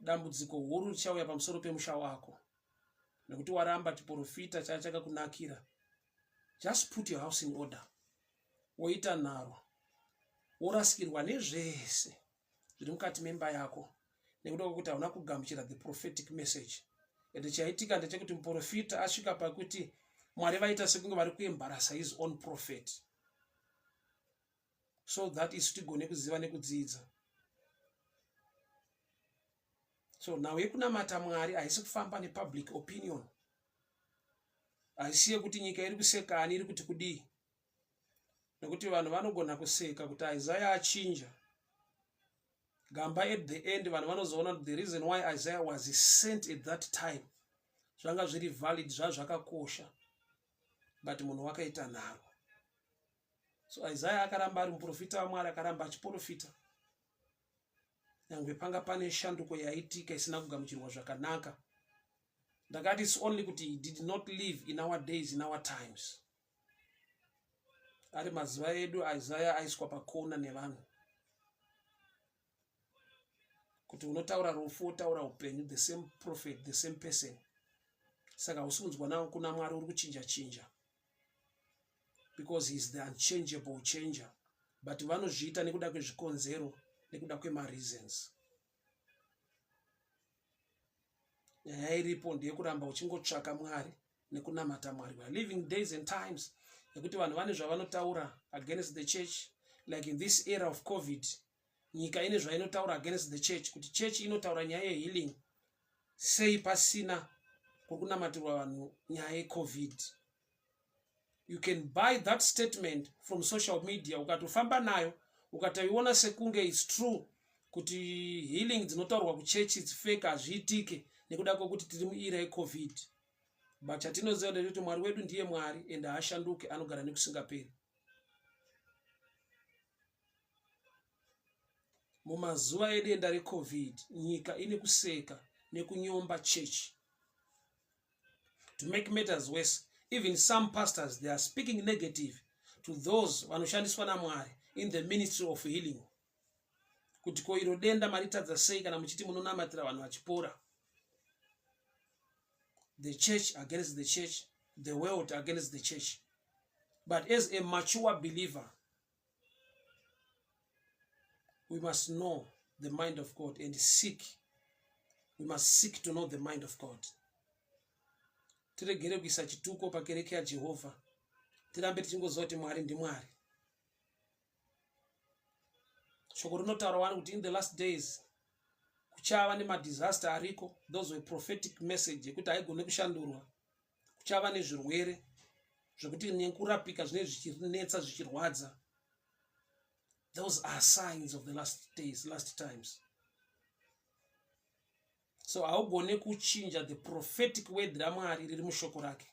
dambudziko huru richauya pamusoro pemusha wako nekuti waramba chiprofita chava chakakunakira. Just put your house in order. Woita nharo, worasikirwa nezvese zviri mukati memba yako nekuda kwekuti hauna kugamuchira the prophetic message. And chaitika ndechekuti muprofita asvika pakuti Mwari vaita sekunge vari kuembarasa his own prophet so that isu tigone kuziva nekudzidza. So nhau yekunamata Mwari haisi kufamba nepublic opinion, haisi yekuti nyika iri kusekani, iri kuti kudii, nekuti vanhu vanogona kuseka kuti Isaiah achinja gamba. At the end vanhu vanozoona kuti the reason why Isaiah was sent at that time zvanga zviri valid, zvaa zvakakosha, but munhu wakaita nharo. So Isaiah akaramba ari muprofita waMwari, akaramba achiprofita nyange panga pane shanduko yaitika isina kugamuchirwa zvakanaka. Ndakati it's only kuti he did not live in our days, in our times. Ari mazuva edu, Isaiah aiswa pakona nevanhu kuti unotaura rufu, wotaura upenyu, the same prophet, the same person. Saka hausi kunzwa kuna Mwari, uri kuchinja chinja, because he is the unchangeable changer. But vanozviita nekuda kwezvikonzero, nekuda kwemareasons. Nyaya iripo ndeyekuramba uchingotsvaka Mwari nekunamata Mwari. We are living days and times nekuti vanhu vane zvavanotaura against the church. Like in this era of COVID, nyika ine zvainotaura against the church, kuti church inotaura nyaya yehealing sei pasina kuri kunamatirwa vanhu nyaya yeCOVID? You can buy that statement from social media, ukatofamba nayo, ukatoiona sekunge it's true kuti healing dzinotaurwa kuchechi it's fake, hazviitike nekuda kwekuti tiri muera yeCOVID. But chatinoziva ndechekuti Mwari wedu ndiye Mwari and haashanduke, anogara nekusingaperi. Mumazuva edenda reCOVID, nyika ine kuseka nekunyomba chechi. To make matters worse, even some pastors, they are speaking negative to those vanoshandiswa naMwari in the ministry of healing, kuti ko iro denda maritadza sei kana muchiti munonamatira vanhu vachipora? The church against the church, the world against the church. But as a mature believer, we must know the mind of God and seek, we must seek to know the mind of God. Tiregere kuisa chituko pakereke yaJehovha, tirambe tichingoziva kuti Mwari ndiMwari. Shoko rinotaura wani kuti in the last days kuchava nemadisaster ariko. Those were prophetic message yekuti haigone kushandurwa. Kuchava nezvirwere zvekuti nekurapika zvinenge zvichinetsa, zvichirwadza. Those are signs of the last days, last times. So haugone kuchinja the prophetic word raMwari riri mushoko rake,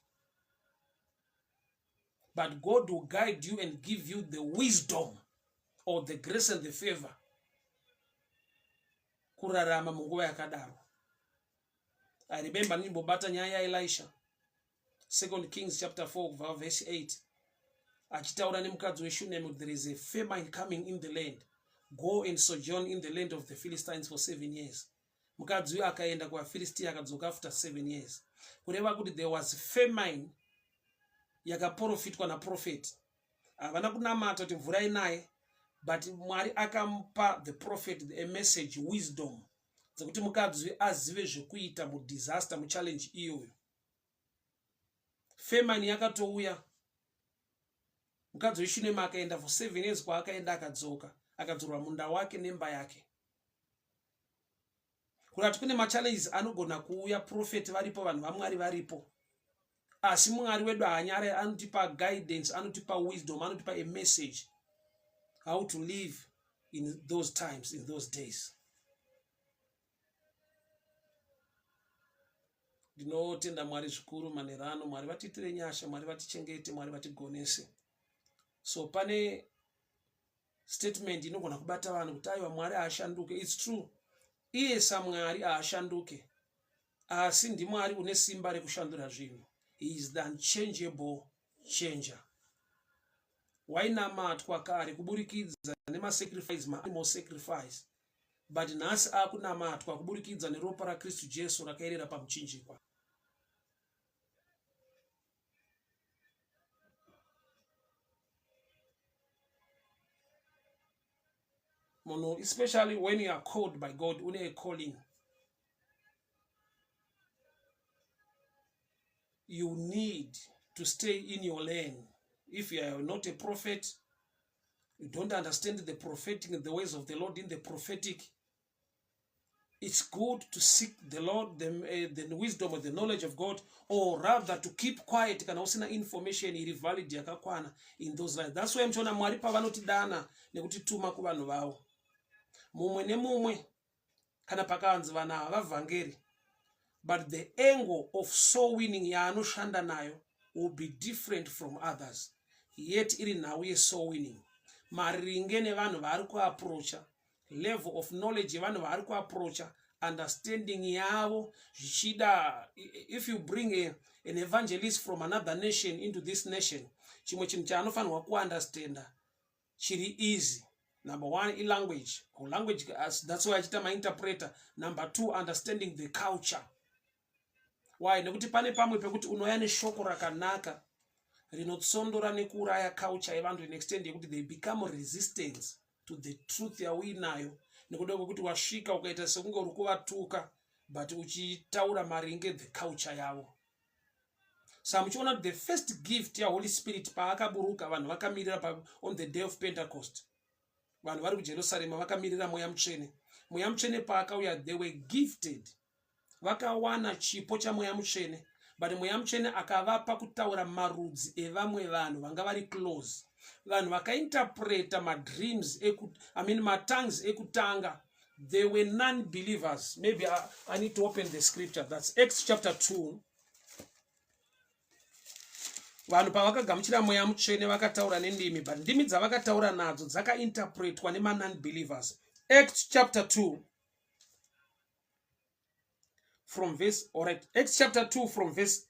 but God will guide you and give you the wisdom or the grace and the favor kurarama munguva yakadaro. I remember ndichimbobata nyaya yaElisha, Second Kings chapter 4 kubva verse 8, achitaura nemukadzi weShunemi kuti there is a famine coming in the land, go and sojourn in the land of the Philistines for 7 years. Mukadzi uyu akaenda kuvaFilistia akadzoka after 7 years, kureva kuti there was famine yakaprofitwa naprofeti. Havana kunamata kuti mvura inaye, but Mwari akamupa the prophet a message, wisdom dzekuti mukadzi uyu azive zvekuita mudisaster, muchallenge iyoyo. Famine yakatouya, mukadzi weShunema akaenda for 7 years kwaakaenda, akadzoka akadzorwa munda wake nemba yake. Kurati kune machallenges anogona kuuya, profeti varipo, vanhu vaMwari varipo, asi Mwari wedu haanyare, anotipa guidance, anotipa wisdom, anotipa a message how to live in those times, in those days. Ndinotenda Mwari zvikuru manheru ano. Mwari vatiitire nyasha, Mwari vatichengete, Mwari vatigonese. So pane statement inogona kubata vanhu kuti aiwa, Mwari haashanduke. It's true, iye saMwari haashanduke, asi ndiMwari une simba rekushandura zvinhu. He is the unchangeable changer. Wainamatwa kare kuburikidza nemasacrifice, maanimal sacrifice, but nhasi akunamatwa kuburikidza neropa raKristu Jesu rakaerera pamuchinjikwa. Munhu, especially when you are called by God, une a calling, you need to stay in your lane. If you are not a prophet, you don't understand the prophetic, the ways of the Lord in the prophetic, it's good to seek the Lord, the wisdom or the knowledge of God, or rather to keep quiet kana usina information iri valid yakakwana in those lines. That's why muchiona Mwari pavanotidana nekutituma kuvanhu vavo, mumwe nemumwe, kana pakanzi vanhu ava vavhangeri, but the angle of soul winning yaanoshanda nayo will be different from others, yet iri nhau yesoul winning, maringe nevanhu vaari kuapproacha, level of knowledge yevanhu vaari kuapproacha, understanding yavo. Zvichida if you bring an evangelist from another nation into this nation, chimwe chinhu chaanofanirwa kuunderstanda chiri easy, number one ilanguage, language, that's why achiita mainterpreter. Number two, understanding the culture. Why? Nekuti pane pamwe pekuti unouya neshoko rakanaka rinotsondora nekuuraya culture yevanhu in extent yekuti they become resistance to the truth yauinayo, nekuda kwekuti wasvika ukaita sekunge uri kuvatuka, but uchitaura maringe the culture yavo. Saka muchiona kuti the first gift yaHoly Spirit paakaburuka, vanhu vakamirira on the day of Pentecost, vanhu vari kuJerusarema vakamirira Mweya Mutsvene. Mweya Mutsvene paakauya, they were gifted, vakawana chipo chaMweya Mutsvene, but Mweya Mutsvene akavapa kutaura marudzi evamwe vanhu vanga vari close. Vanhu vakainterpreta madreams, I mean matongues ekutanga, they were non-believers. Maybe I need to open the scripture. That's Acts chapter 2. Vanhu pavakagamuchira Mweya Mutsvene vakataura nendimi, but ndimi dzavakataura nadzo dzakainterpretwa nema-non-believers. Acts chapter 2 from verse, all right, Acts chapter 2 from verse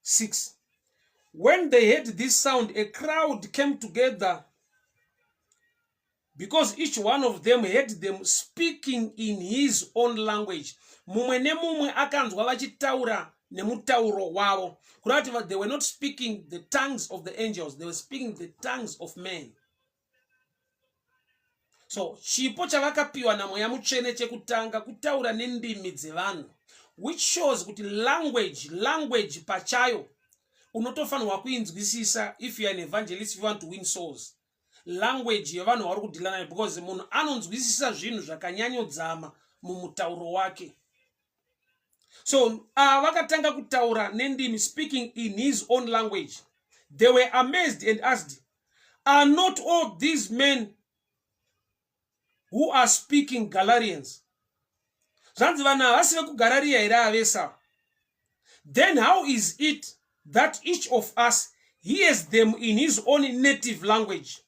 6. When they heard this sound, a crowd came together because each one of them heard them speaking in his own language. Mumwe nemumwe akanzwa vachitaura nemutauro wavo, kureva kuti they were not speaking the tongues of the angels, they were speaking the tongues of men. So chipo chavakapiwa naMweya Mutsvene chekutanga kutaura nendimi dzevanhu, which shows kuti language pachayo unotofanirwa kuinzwisisa if you are an evangelist, if you want to win souls, language yevanhu vari kudhila nayo, because munhu anonzwisisa zvinhu zvakanyanyodzama mumutauro wake. So ava vakatanga kutaura nendimi, speaking in his own language. They were amazed and asked, "Are not all these men who are speaking Galileans?" Zvanzi vanhu havasi vekuGarariya here avesa? "Then how is it that each of us hears them in his own native language?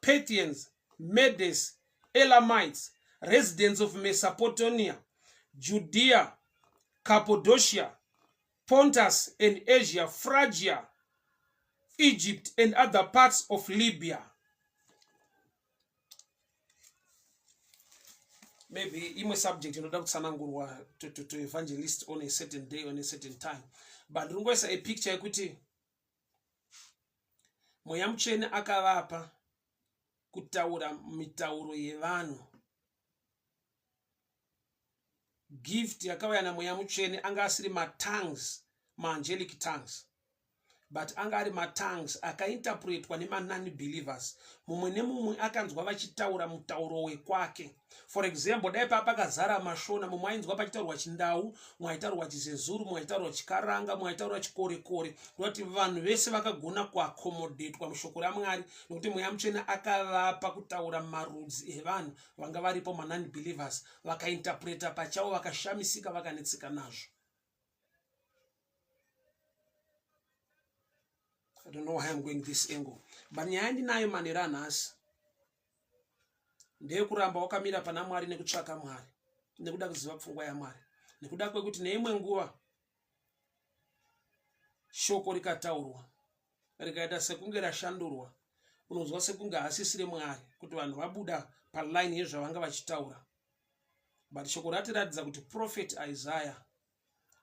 Parthians, Medes, Elamites, residents of Mesopotamia, Judea, Cappadocia, Pontus and Asia, Phrygia, Egypt and other parts of Libya. Maybe imwe subject inoda kutsanangurwa to evangelist on a certain day, on a certain time. But ndinongoisa a picture yekuti Mweya Mutsvene akavapa kutaura mitauro yevanhu. Gift yakauya naMweya Mutsvene anga asiri matongues, maangelic tongues, but anga ari matongues akainterpretwa nemanon believers. Mumwe nemumwe akanzwa vachitaura mutauro wekwake. For example, dai paa pakazara mashona, mumwe ainzwa pachitaurwa chindau, mumwe aitaurwa chizezuru, mumwe aitaurwa chikaranga, mumwe aitaurwa chikorekore. Kureva kuti vanhu vese vakagona kuaccommodatwa mushoko raMwari, nokuti Mweya Mutsvene akavapa kutaura marudzi evanhu vanga varipo, manon believers vakainterpreta pachavo, vakashamisika, vakanetseka nazvo. I don't know why I'm going this angle, but nyaya yandinayo manheru anhasi ndeyekuramba wakamira pana Mwari nekutsvaka Mwari nekuda kuziva pfungwa yaMwari, nekuda kwekuti neimwe nguva shoko rikataurwa rikaita sekunge rashandurwa, unonzwa sekunge haasisire Mwari, kuti vanhu vabuda paline yezvavanga vachitaura. But shoko ratiratidza kuti prophet Isaiah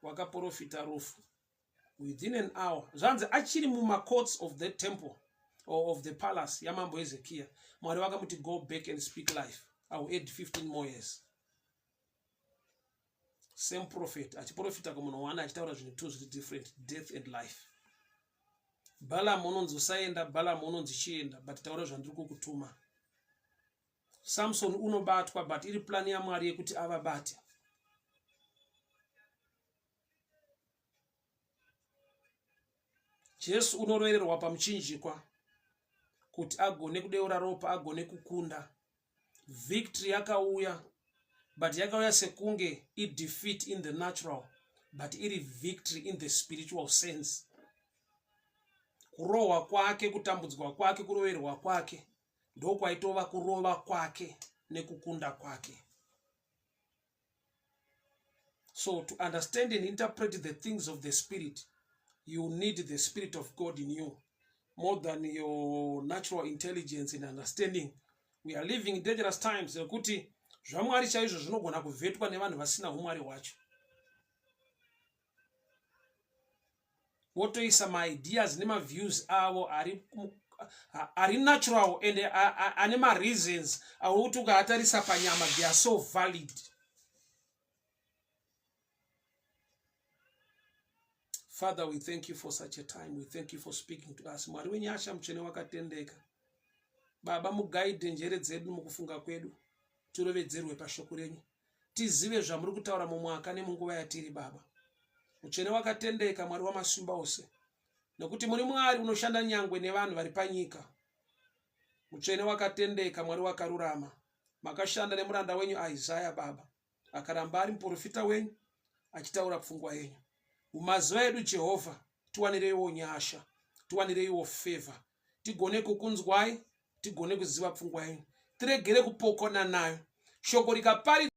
wakaprofita rufu within an hour. Zvanzi achiri mumacourts of the temple or of the palace yamambo Hezekiah, Mwari vakamuti, go back and speak life, I will add 15 more years. Same prophet achiprofita kumunhu one achitaura zvinhu two zviri different, death and life. Balaam unonzi usaenda, Balaam unonzi chienda, but taura zvandiri kukutuma. Samson unobatwa, but iri plani yaMwari yekuti avabate. Jesu unorovererwa pamuchinjikwa kuti agone kudeura ropa, agone kukunda. Victory yakauya, but yakauya sekunge idefeat in the natural, but iri victory in the spiritual sense. Kurohwa kwake, kutambudzwa kwake, kuroverwa kwake ndokwaitova kurova kwake nekukunda kwake. So to understand and interpret the things of the spirit, you need the Spirit of God in you more than your natural intelligence and understanding. We are living in dangerous times ekuti zvaMwari chaizvo zvinogona kuvhetwa nevanhu vasina umwari hwacho, votoisa maideas nemaviews avo ari natural and ane mareasons auti ukaatarisa panyama they are so valid. Father, we thank you for such a time. We thank you for speaking to us. Mwari wenyasha, mutsvene wakatendeka, Baba, mugaidhe njere dzedu mukufunga kwedu, tirovedzerwe pashoko renyu, tizive zvamuri kutaura mumwaka nemunguva yatiri. Baba mutsvene wakatendeka, Mwari wamasimba ose, nekuti muri Mwari unoshanda nyangwe nevanhu vari panyika. Mutsvene wakatendeka, Mwari wakarurama, makashanda nemuranda wenyu Isaya, Baba, akaramba ari muprofita wenyu achitaura pfungwa yenyu mumazuva edu. Jehovha, tiwanireiwo nyasha, tiwanireiwo favor, tigone kukunzwai, tigone kuziva pfungwa yenyu, tiregere kupokona nayo shoko rikapari.